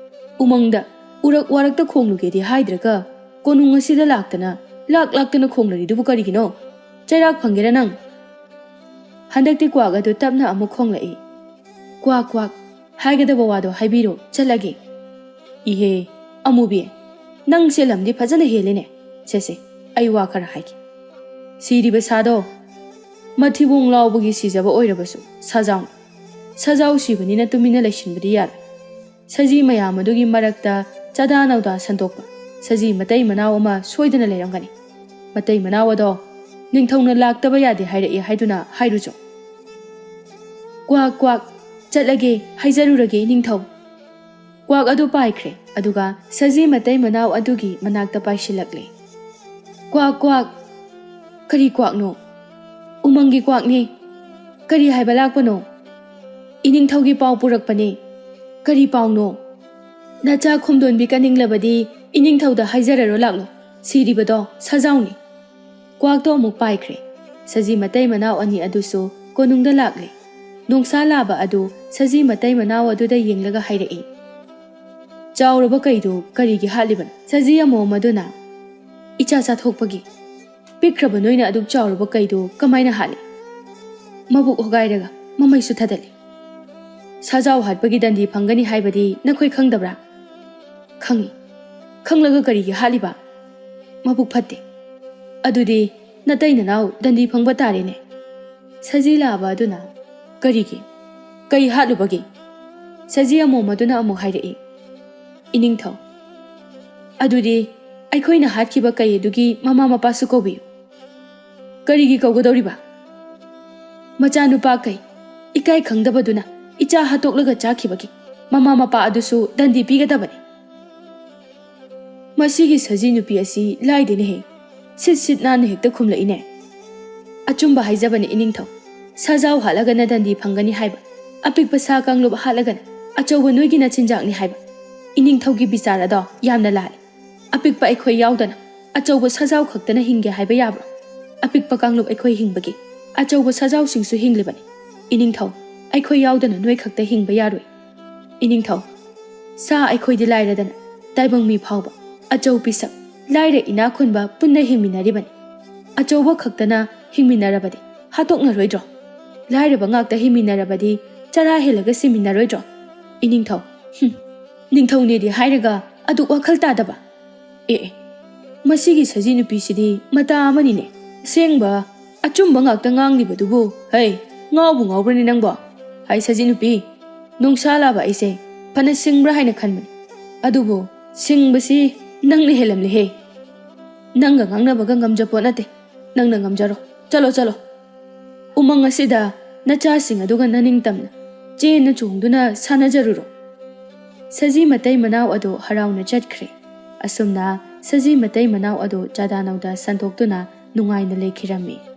ꯎꯃꯪꯗ ꯎꯔꯛ ꯋꯥꯔꯛꯇ ꯈꯣꯡꯂꯨꯒꯦꯗꯤ ꯍꯥꯏꯗ꯭ꯔꯒ ꯀꯣꯅꯨꯡ ꯑꯁꯤꯗ ꯂꯥꯛꯇꯅ ꯂꯥꯛ ꯂꯥꯛꯇꯅ ꯈꯣꯡꯂꯔꯤꯗꯨꯕꯨ ꯀꯔꯤꯒꯤꯅꯣ? ꯆꯩꯔꯥꯛ ꯐꯪꯒꯦꯔꯥ ꯅꯪ?" ꯍꯟꯗꯛꯇꯤ ꯀ꯭ꯋꯥꯛ ꯑꯗꯨ ꯇꯞꯅ ꯑꯃꯨꯛ ꯈꯣꯡꯂꯛꯏ꯫ "ꯀ꯭ꯋꯥꯛ, ꯀ꯭ꯋꯥꯛ, ꯍꯥꯏꯒꯗꯕ ꯋꯥꯗꯣ ꯍꯥꯏꯕꯤꯔꯣ, ꯆꯠꯂꯒꯦ꯫" "ꯏꯍꯦ, ꯑꯃꯨꯕꯤ, ꯅꯪꯁꯦ ꯂꯝꯗꯤ ꯐꯖꯅ ꯍꯦꯜꯂꯤꯅꯦ꯫ ꯁꯦ, ꯁꯦ, ꯑꯩ ꯋꯥ ꯈꯔ ꯍꯥꯏꯒꯦ꯫ ꯁꯤꯔꯤꯕ ꯁꯥꯗꯣ ꯃꯊꯤꯕꯣꯡ ꯂꯥꯎꯕꯒꯤ ꯁꯤꯖꯕ ꯑꯣꯏꯔꯕꯁꯨ ꯁꯥꯖꯥꯎꯅꯤ꯫ ꯁꯖꯥꯎ ꯁꯤꯕꯅꯤꯅ ꯇꯨꯃꯤꯟꯅ ꯂꯩꯁꯤꯟꯕꯗꯤ ꯌꯥꯔꯣꯏ꯫ ꯁꯖꯤ ꯃꯌꯥꯝ ꯑꯗꯨꯒꯤ ꯃꯔꯛꯇ ꯆꯥꯗꯥ ꯅꯧꯗꯥ ꯁꯟꯗꯣꯛꯄ ꯁꯖꯤ ꯃꯇꯩ ꯃꯅꯥꯎ ꯑꯃ ꯁꯣꯏꯗꯅ ꯂꯩꯔꯝꯒꯅꯤ꯫ ꯃꯇꯩ ꯃꯅꯥꯎ ꯑꯗꯣ ꯅꯤꯡꯊꯧꯅ ꯂꯥꯛꯇꯕ ꯌꯥꯗꯦ ꯍꯥꯏꯔꯛꯏ ꯍꯥꯏꯗꯨꯅ ꯍꯥꯏꯔꯨꯆꯣ꯫ "ꯀ꯭ꯋꯥꯛ ꯀ꯭ꯋꯥꯛ, ꯆꯠꯂꯒꯦ, ꯍꯥꯏꯖꯔꯨꯔꯒꯦ ꯏꯅꯤꯡꯊꯧ"꯫ ꯀ꯭ꯋꯥꯛ ꯑꯗꯨ ꯄꯥꯏꯈ꯭ꯔꯦ, ꯑꯗꯨꯒ ꯁꯖꯤ ꯃꯇꯩ ꯃꯅꯥꯎ ꯑꯗꯨꯒꯤ ꯃꯅꯥꯛꯇ ꯄꯥꯏꯁꯤꯜꯂꯛꯂꯦ꯫ "ꯀ꯭ꯋꯥꯛ ꯀ꯭ꯋꯥꯛ"꯫ "ꯀꯔꯤ ꯀ꯭ꯋꯥꯛꯅꯣ?" "ꯎꯃꯪꯒꯤ ꯀ꯭ꯋꯥꯛꯅꯦ"꯫ "ꯀꯔꯤ ꯍꯥꯏꯕ ꯂꯥꯛꯄꯅꯣ?" "ꯏꯅꯤꯡꯊꯧꯒꯤ ꯄꯥꯎ ꯄꯨꯔꯛꯄꯅꯦ"꯫ "ꯀꯔꯤ ꯄꯥꯎꯅꯣ?" "ꯅꯆꯥ ꯈꯨꯝꯗꯣꯟꯕꯤ ꯀꯟꯅꯤꯡꯂꯕꯗꯤ ꯏꯅꯤꯡꯊꯧꯗ ꯍꯥꯏꯖꯔꯔꯣ ꯂꯥꯛꯂꯣ꯫ ꯁꯤꯔꯤꯕꯗꯣ ꯁꯖꯥꯎꯅꯤ"꯫ ꯀ꯭ꯋꯥꯛꯇꯣ ꯑꯃꯨꯛ ꯄꯥꯏꯈ꯭ꯔꯦ꯫ ꯁꯖꯤ ꯃꯇꯩ ꯃꯅꯥꯎ ꯑꯅꯤ ꯑꯗꯨꯁꯨ ꯀꯣꯅꯨꯡꯗ ꯂꯥꯛꯂꯦ꯫ ꯅꯣꯡꯁꯥ ꯂꯥꯕ ꯑꯗꯨ ꯁꯖꯤ ꯃꯇꯩ ꯃꯅꯥꯎ ꯑꯗꯨꯗ ꯌꯦꯡꯂꯒ ꯍꯥꯏꯔꯛꯏ, "ꯆꯥꯎꯔꯕ ꯀꯩꯗꯨ ꯀꯔꯤꯒꯤ ꯍꯥꯠꯂꯤꯕꯅꯣ?" ꯁꯖꯤ ꯑꯃꯣꯝ ꯑꯗꯨꯅ, "ꯏꯆꯥ ꯆꯥꯊꯣꯛꯄꯒꯤ"꯫ "ꯄꯤꯛꯈ꯭ꯔꯕ ꯅꯣꯏꯅ ꯑꯗꯨꯛ ꯆꯥꯎꯔꯕ ꯀꯩꯗꯨ ꯀꯃꯥꯏꯅ ꯍꯥꯠꯂꯤ?" "ꯃꯕꯨꯛ ꯍꯣꯒꯥꯏꯔꯒ ꯃꯃꯩꯁꯨ ꯊꯥꯗꯠꯂꯤ"꯫ "ꯁꯖꯥꯎ ꯍꯥꯠꯄꯒꯤ ꯗꯟꯗꯤ ꯐꯪꯒꯅꯤ ꯍꯥꯏꯕꯗꯤ ꯅꯈꯣꯏ ꯈꯪꯗꯕ꯭ꯔꯥ?" "ꯈꯪꯏ"꯫ "ꯈꯪꯂꯒ ꯀꯔꯤꯒꯤ ꯍꯥꯠꯂꯤꯕ?" "ꯃꯕꯨꯛ ꯐꯠꯇꯦ"꯫ "ꯑꯗꯨꯗꯤ ꯅꯇꯩ ꯅꯅꯥꯎ ꯗꯟꯗꯤ ꯐꯪꯕ ꯇꯥꯔꯦꯅꯦ"꯫ ꯁꯖꯤ ꯂꯥꯕ ꯑꯗꯨꯅ, "ꯀꯔꯤꯒꯤ? ꯀꯩ ꯍꯥꯠꯂꯨꯕꯒꯤ?" ꯁꯖꯤ ꯑꯃꯣꯝ ꯑꯗꯨꯅ ꯑꯃꯨꯛ ꯍꯥꯏꯔꯛꯏ, "ꯏꯅꯤꯡꯊꯧ"꯫ "ꯑꯗꯨꯗꯤ ꯑꯩꯈꯣꯏꯅ ꯍꯥꯠꯈꯤꯕ ꯀꯩ ꯑꯗꯨꯒꯤ ꯃꯃꯥ ꯃꯄꯥꯁꯨ ꯀꯧꯕꯤꯌꯨ"꯫ "ꯀꯔꯤꯒꯤ ꯀꯧꯒꯗꯧꯔꯤꯕ?" "ꯃꯆꯥꯅꯨꯄꯥ ꯀꯩ, ꯏꯀꯥꯏ ꯈꯪꯗꯕꯗꯨꯅ ꯏꯆꯥ ꯍꯥꯠꯇꯣꯛꯂꯒ ꯆꯥꯈꯤꯕꯒꯤ ꯃꯃꯥ ꯃꯄꯥ ꯑꯗꯨꯁꯨ ꯗꯟꯗꯤ ꯄꯤꯒꯗꯕꯅꯤ"꯫ ꯃꯁꯤꯒꯤ ꯁꯖꯤ ꯅꯨꯄꯤ ꯑꯁꯤ ꯂꯥꯏꯗꯦꯅꯦꯍꯦ, ꯁꯤꯠ ꯁꯤꯠ ꯅꯥꯟꯅ ꯍꯦꯛꯇ ꯈꯨꯝꯂꯛꯏꯅꯦ꯫ "ꯑꯆꯨꯝꯕ ꯍꯥꯏꯖꯕꯅꯤ ꯏꯅꯤꯡꯊꯧ, ꯁꯖꯥꯎ ꯍꯥꯠꯂꯒꯅ ꯗꯟꯗꯤ ꯐꯪꯒꯅꯤ ꯍꯥꯏꯕ, ꯑꯄꯤꯛꯄ ꯁꯥ ꯀꯥꯡꯂꯨꯞ ꯍꯥꯠꯂꯒꯅ ꯑꯆꯧꯕ ꯅꯣꯏꯒꯤ ꯅꯆꯤꯟꯖꯥꯛꯅꯤ ꯍꯥꯏꯕ, ꯏꯅꯤꯡꯊꯧꯒꯤ ꯕꯤꯆꯥꯔ ꯑꯗꯣ ꯌꯥꯝꯅ ꯂꯥꯜꯂꯤ꯫ ꯑꯄꯤꯛꯄ ꯑꯩꯈꯣꯏ ꯌꯥꯎꯗꯅ ꯑꯆꯧꯕ ꯁꯖꯥꯎ ꯈꯛꯇꯅ ꯍꯤꯡꯒꯦ ꯍꯥꯏꯕ ꯌꯥꯕ꯭ꯔꯣ? ꯑꯄꯤꯛꯄ ꯀꯥꯡꯂꯨꯞ ꯑꯩꯈꯣꯏ ꯍꯤꯡꯕꯒꯤ ꯑꯆꯧꯕ ꯁꯖꯥꯎꯁꯤꯡꯁꯨ ꯍꯤꯡꯂꯤꯕꯅꯤ꯫ ꯏꯅꯤꯡꯊꯧ, ꯑꯩꯈꯣꯏ ꯌꯥꯎꯗꯅ ꯅꯣꯏ ꯈꯛꯇ ꯍꯤꯡꯕ ꯌꯥꯔꯣꯏ"꯫ ꯏꯅꯤꯡꯊꯧ, ꯁꯥ ꯑꯩꯈꯣꯏꯗꯤ ꯂꯥꯏꯔꯗꯅ ꯇꯥꯏꯕꯪ ꯃꯤ ꯐꯥꯎꯕ, ꯑꯆꯧ ꯄꯤꯁꯛ, ꯂꯥꯏꯔ ꯏꯅꯥꯛ ꯈꯨꯟꯕ ꯄꯨꯟꯅ ꯍꯤꯡꯃꯤꯟꯅꯔꯤꯕꯅꯤ꯫ ꯑꯆꯧꯕ ꯈꯛꯇꯅ ꯍꯤꯡꯃꯤꯟꯅꯔꯕꯗꯤ ꯍꯥꯠꯇꯣꯛꯅꯔꯣꯏꯗ꯭ꯔꯣ? ꯂꯥꯏꯔꯕ ꯉꯥꯛꯇ ꯍꯤꯡꯃꯤꯟꯅꯔꯕꯗꯤ ꯆꯔꯥ ꯍꯦꯜꯂꯒ ꯁꯤꯃꯤꯟꯅꯔꯣꯏꯗ꯭ꯔꯣ? ꯏꯅꯤꯡꯊꯧ, ꯍꯨꯝ, ꯅꯤꯡꯊꯧꯅꯦꯗꯤ ꯍꯥꯏꯔꯒ ꯑꯗꯨꯛ ꯋꯥꯈꯜ ꯇꯥꯗꯕ? ꯑꯦ, ꯑꯦ, ꯃꯁꯤꯒꯤ ꯁꯖꯤ ꯅꯨꯄꯤꯁꯤꯗꯤ ꯃꯇꯥ ꯑꯃꯅꯤꯅꯦ꯫ ꯑꯁꯦꯡꯕ ꯑꯆꯨꯝꯕ ꯉꯥꯛꯇ ꯉꯥꯡꯂꯤꯕꯗꯨꯕꯨ, ꯍꯩ, ꯉꯥꯎꯕꯨ ꯉꯥꯎꯕ꯭ꯔꯅꯦ ꯅꯪꯕꯣ? ꯍꯥꯏ ꯁꯖꯤ ꯅꯨꯄꯤ, ꯅꯨꯡꯁꯥ ꯂꯥꯕ ꯑꯩꯁꯦ ꯐꯅ ꯁꯤꯡꯕ꯭ꯔꯥ ꯍꯥꯏꯅ ꯈꯟꯕꯅꯤ, ꯑꯗꯨꯕꯨ ꯁꯤꯡꯕꯁꯤ ꯅꯪꯅ ꯍꯦꯜꯂꯝꯂꯦꯍꯦ꯫ ꯅꯪꯒ ꯉꯥꯡꯅꯕꯒ ꯉꯝꯖꯄꯣꯠ ꯅꯠꯇꯦ꯫ ꯅꯪꯅ ꯉꯝꯖꯔꯣ꯫ ꯆꯠꯂꯣ, ꯆꯠꯂꯣ꯫ ꯎꯃꯪ ꯑꯁꯤꯗ ꯅꯆꯥꯁꯤꯡ ꯑꯗꯨꯒ ꯅꯅꯤꯡꯇꯝꯅ ꯆꯦꯟꯅ ꯆꯣꯡꯗꯨꯅ ꯁꯥꯟꯅꯖꯔꯨꯔꯣ꯫ ꯁꯖꯤ ꯃꯇꯩ ꯃꯅꯥꯎ ꯑꯗꯨ ꯍꯔꯥꯎꯅ ꯆꯠꯈ꯭ꯔꯦ꯫ ꯑꯁꯨꯝꯅ ꯁꯖꯤ ꯃꯇꯩ ꯃꯅꯥꯎ ꯑꯗꯨ ꯆꯥꯗꯥ ꯅꯧꯗꯥ ꯁꯟꯗꯣꯛꯇꯨꯅ ꯅꯨꯡꯉꯥꯏꯅ ꯂꯩꯈꯤꯔꯝꯃꯤ꯫